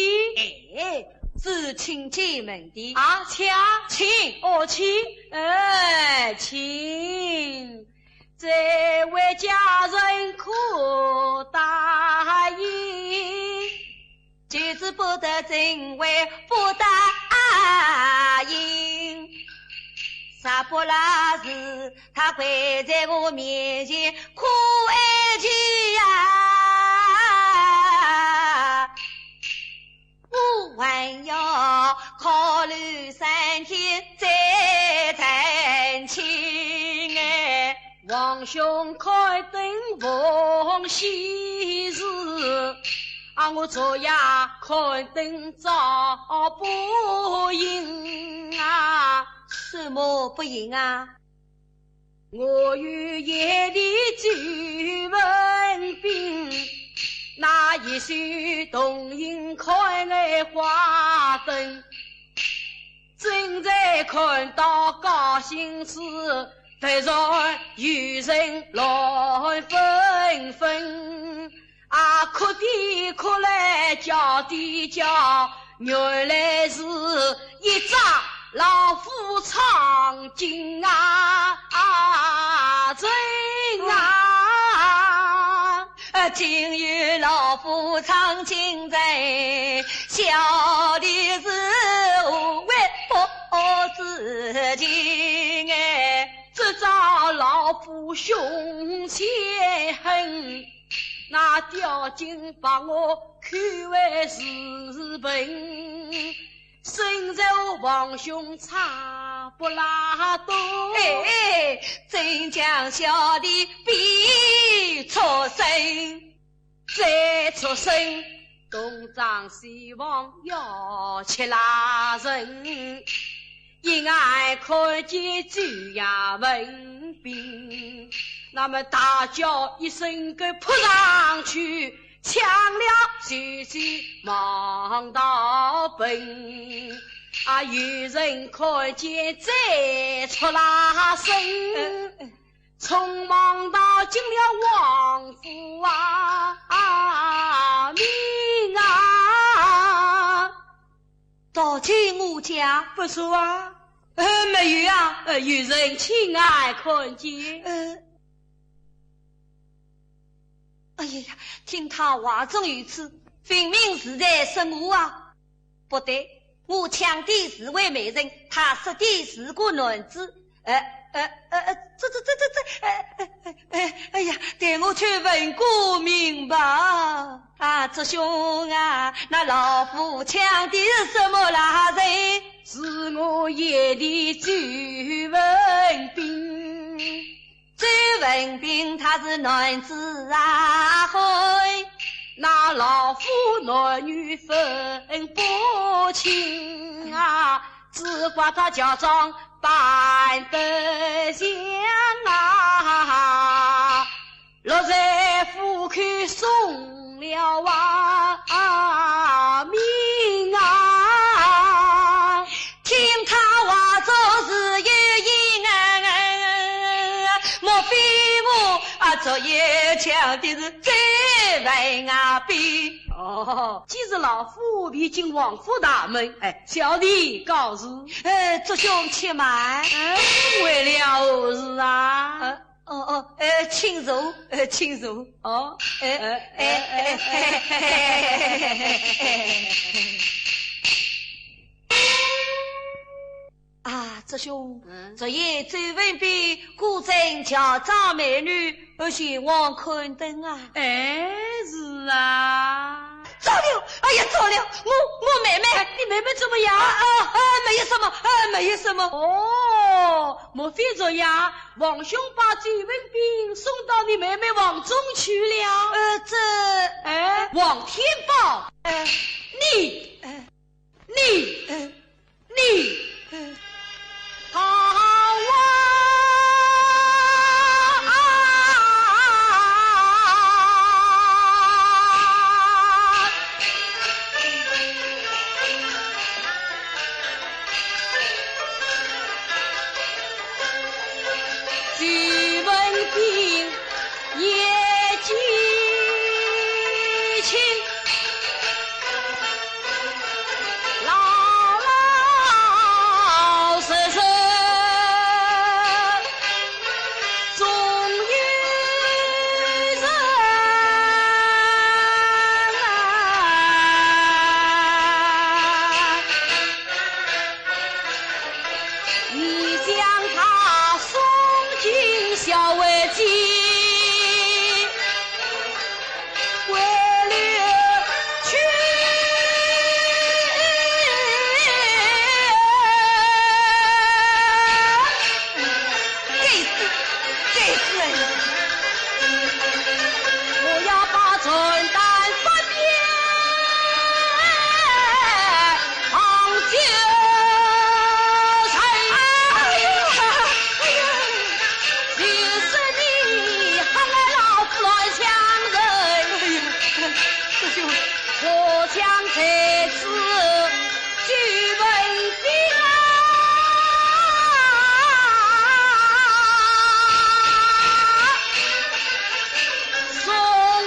哎，是请进门的。啊，请？请。哦，请。 哎，请，这位佳人可答应？就是不得，怎会不答应？啥不拉是他跪在我面前哭哀求呀。 我还要考虑三天再成亲哎。王兄开灯奉喜事，啊，我昨夜看灯照不应啊。什么不应啊？ 我与夜里周文宾，那一宿同饮开眼花灯，正在看到高兴时，突然有人乱纷纷。 啊，哭的哭来叫的叫，原来是一只老虎闯进啊，啊，城啊。啊，竟有老虎闯进城，小的是无为不知情哎。这只老虎凶且狠， 那吊睛把我看为是笨，身受王兄差不拉多。哎，真将小弟比畜生。再畜生，东张西望要吃拉人，一眼看见周也文宾，那么大叫一声个扑上去，抢了随即忙逃奔。啊，有人看见再出拉伸，呃，呃。 匆忙逃进了王府啊，啊，命啊！逃进我家？不错啊。呃，没有啊。呃，有人亲眼看见。呃，哎呀呀，听他话中有刺，分明是在说我啊。 不对，我抢的是位美人，他说的是个男子。呃，呃，呃，呃，这，这，这，这，这，呃，呃，呃，哎呀，待我去问个明白。啊，祝兄啊，那老夫抢的是什么拉人？是我爷的周文宾。 周文宾他是男子啊，嘿，那老夫男女分不清啊，只怪他乔装扮得像啊，落在府口送了啊，命啊！ 听他话做事有因啊，莫非我啊，昨夜抢的是周文宾啊？哦，既是老夫已进王府大门，哎，小弟告辞。呃，祝兄且慢。嗯，为了何事啊？呃，哦，哦，呃，请坐，呃，请坐。哦，哎，哎，哎，哎，哎，哎，哎，哎，哎。 啊，祝兄，嗯。昨夜周文宾果真乔装美女，而前往看灯啊？哎，是啊。糟了，哎呀，糟了，我，我妹妹。哎，你妹妹怎么样？啊，啊，啊，没有什么，啊，没有什么。哦，莫非昨夜王兄把周文宾送到你妹妹房中去了？呃，这，哎，王天豹，哎，你，哎。 你，呃，你，呃，好啊！徐文宾。 也记起老老实实，终有人啊。 你将他送进校尉监，为了去。该死，该死！ 我要把传单发遍杭州城。哎呀，哎呀，就是你还来老夫来抢人。哎呀，这就我将才子 徐文宾啊，送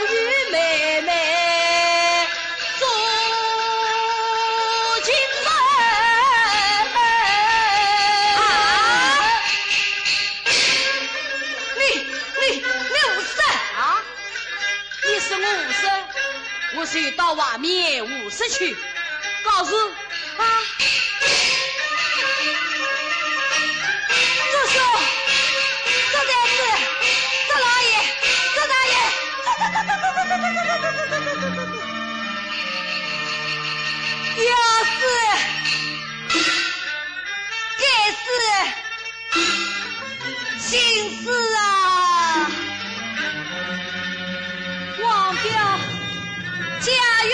与妹妹做情人。啊！你，你，你胡说！啊？ 你说我胡说，我就到外面胡说去。告辞。啊！祝兄，祝才子，祝老爷，祝大爷，要死，该死！ 心思啊，王彪，家园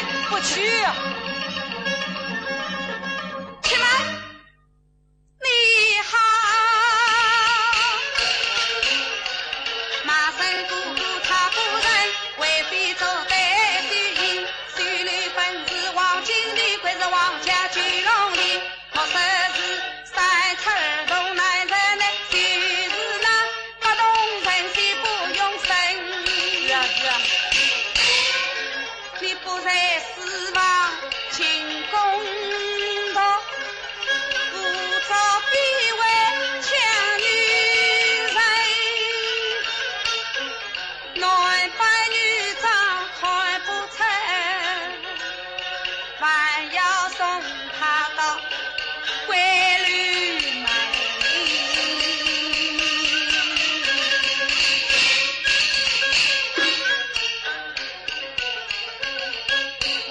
不去啊。去吗？你好。是啊，是啊。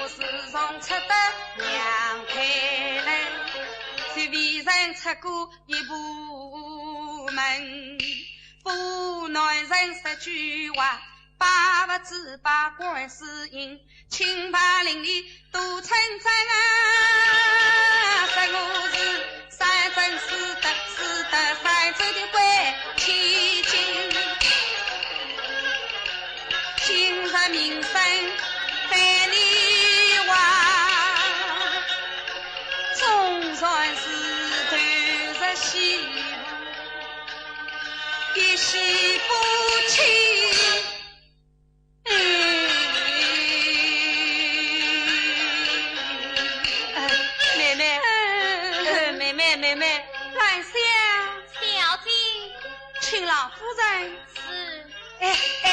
我自从出得娘胎来，就未曾出过一步门。不男人说句话， 百勿知百官司音，清白伶俐多称赞啊！说我是三生四得，四得三生的贵千金。今日名声在你外，总算是投入希望。 一世夫妻。嗯。呃，妹妹，呃，妹妹，妹妹。兰香。小姐。请老夫人。是。哎，哎。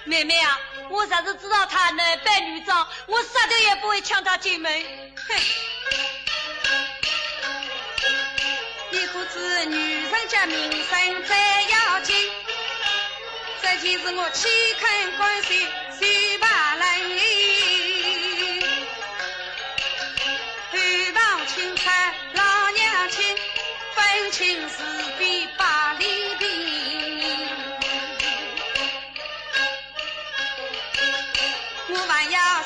妹妹啊，我若是知道他男扮女装，我杀头也不会抢到进门。哼！你可知女人家名声最要紧，这件事我岂肯甘心随罢人？后房请出老娘亲，分清是非百里寻。啊？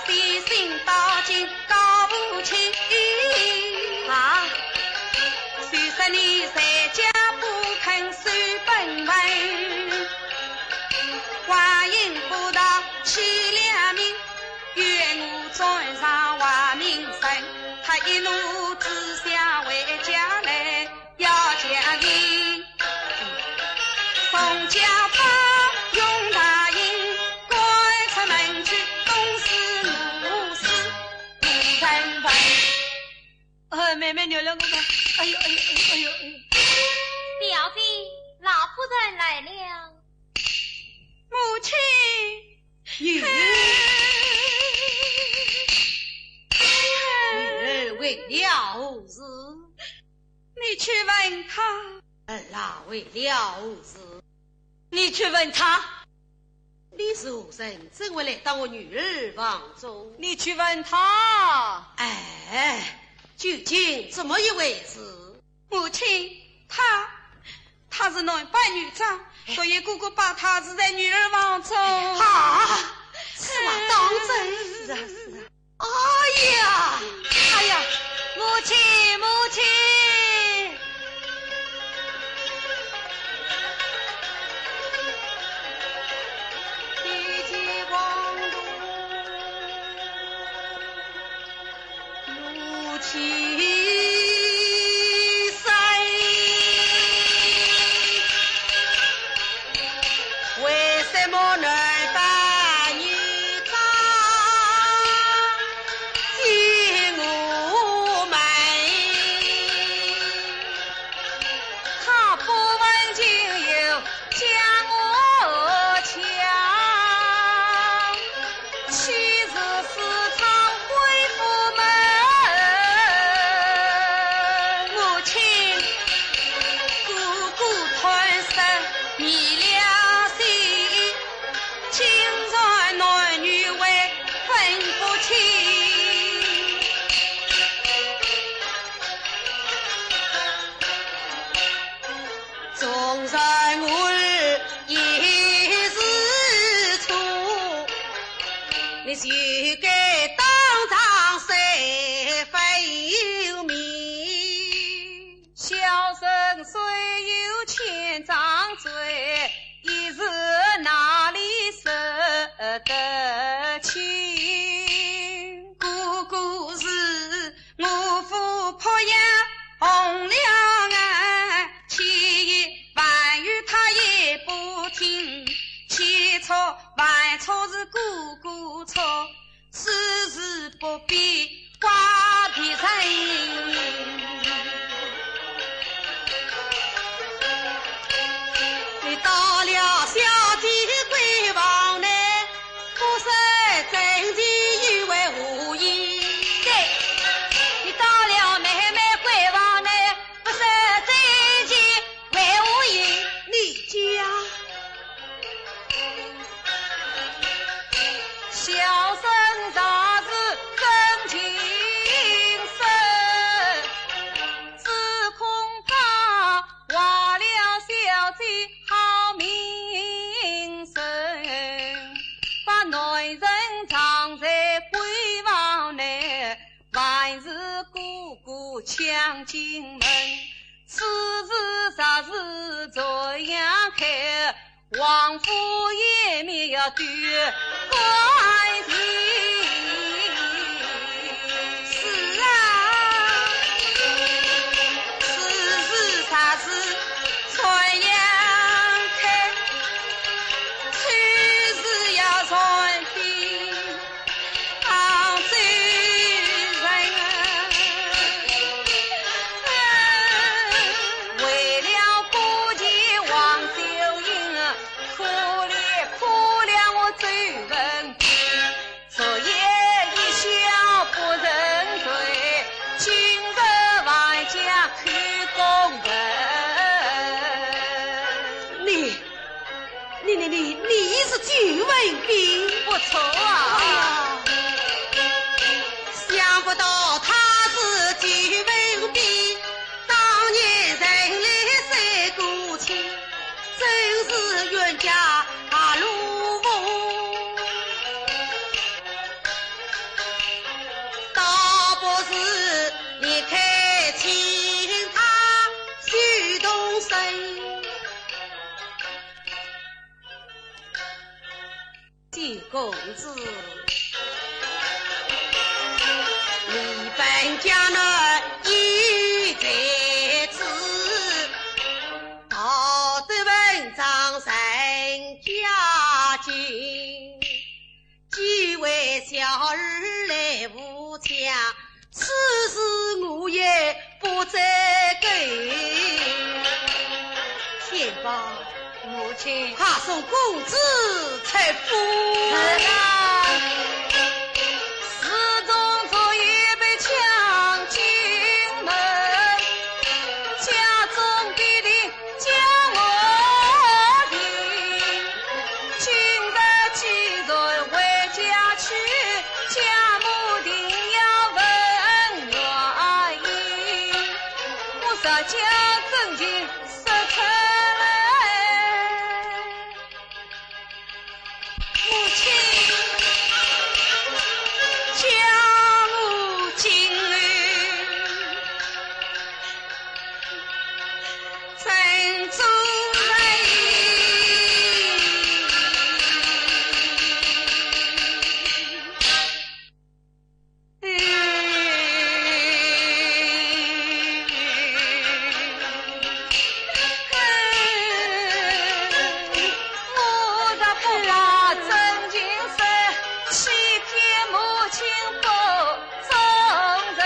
哎，妹妹，原谅我吧。哎呦，哎呦，哎呦，哎呦，哎呦。表姐，老夫人来了。母亲。女儿，女儿为了何事？你去问他。儿啊，为了何事？你去问他。你是何人，怎会来到我女儿房中？你去问他。哎，究竟怎么一回事？母亲，他，他是男扮女装，所以哥哥把他置在女儿房中。啊，此话当真？是啊，是啊。哎呀，哎呀，母亲，母亲。公子，你本家呢，已在此，道得文章人家境，既为小儿来无恙， 此事我也不再改。天豹，母亲，快送公子出府。是啊。自从昨夜被抢进门，家中必定 将我定，今日既然回家去，家母定要问原因，我实将真情说出来。 母亲，家母今日正做人。 我若不把真情说，欺骗母亲不忠人，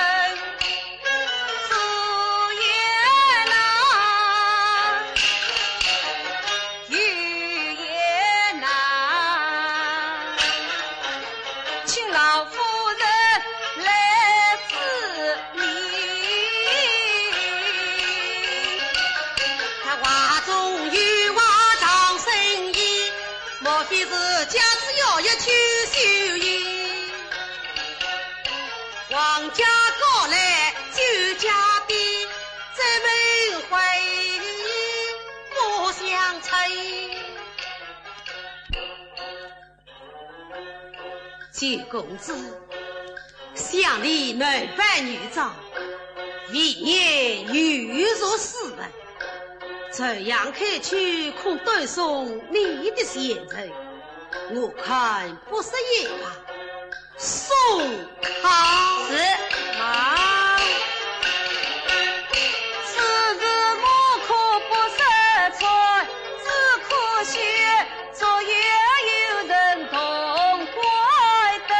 自也难，又也难。 请老夫人来指明。他话中有话藏深意，莫非是家主要要去休宴？王家高来酒家低，怎么会不相称？ 九公子，想你男扮女装，未免有辱斯文。这样看去，恐断送你的前程，我看不说也罢。送 好。是。啊。此事我可不说穿，只可惜昨夜有人动拐灯。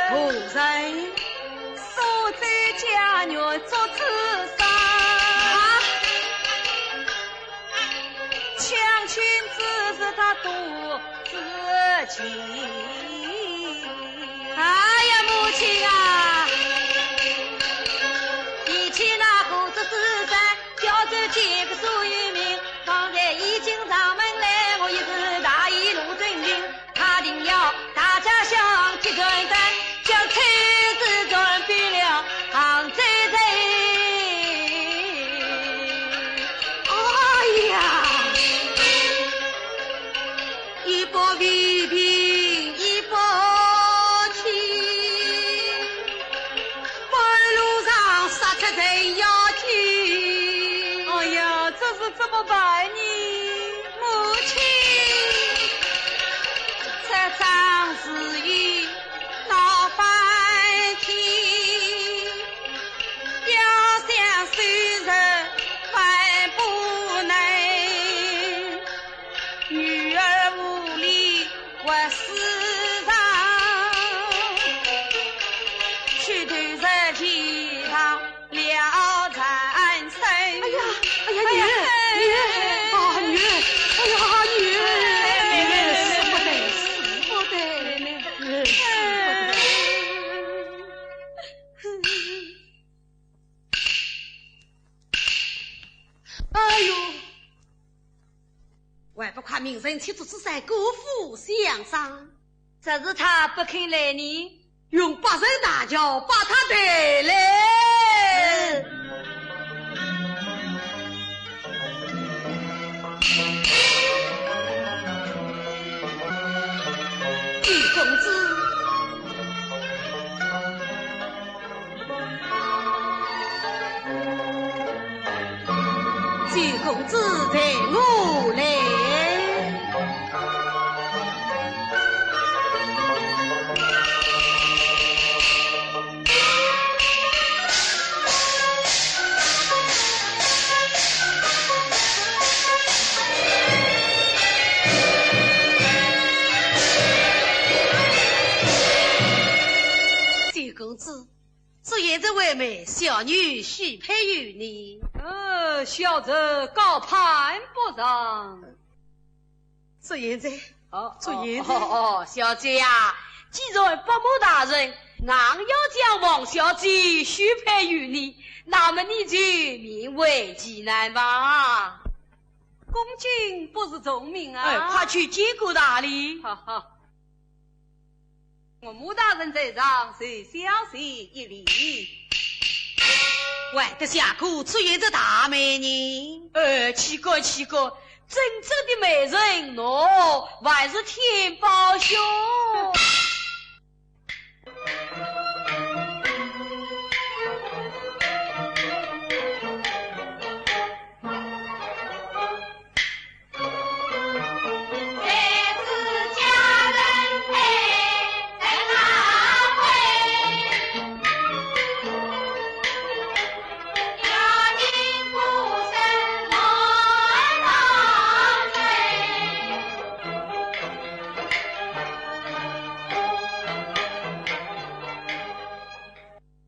何人？苏州家园竹枝上。啊？ 抢亲之事他肚子急。哎呀，母亲啊！提起那个竹枝山，叫做见个苏有名，方才已经上门来，我一时大意弄真情。 他定要大家相集团圆，叫亲事传遍了杭州城。哎呀，一把未平一把起，半路上杀出程咬金。哎呀，这是怎么办呢？ 母亲，这桩事已闹翻天，要想收拾万不能，女儿无力活世上，去投入歧塘 了凡生。哎呀，哎呀，女儿，女儿，啊，女儿，哎呀，女儿，哎，妹妹，妹妹，死不得，死不得，女儿，死不得。哎呦，还不快命人请祝枝山过府相商？ 只是他不肯来呢。用八人大轿把他抬来。九公子， 九公子，随我来。公子，祝贤侄为媒，小女许配于你。呃，小侄高攀不上。祝贤侄，哦，祝贤侄。哦，哦，哦，小姐呀，既然伯母大人硬要将王小姐许配于你，那么你就勉为其难吧。公君不是聪明啊。哎，快去见过大礼。好，好。 岳母大人在上，受小姐一礼。还得谢过祝贤侄大媒人。呃，岂敢，岂敢，真正的媒人喏，还是天豹兄。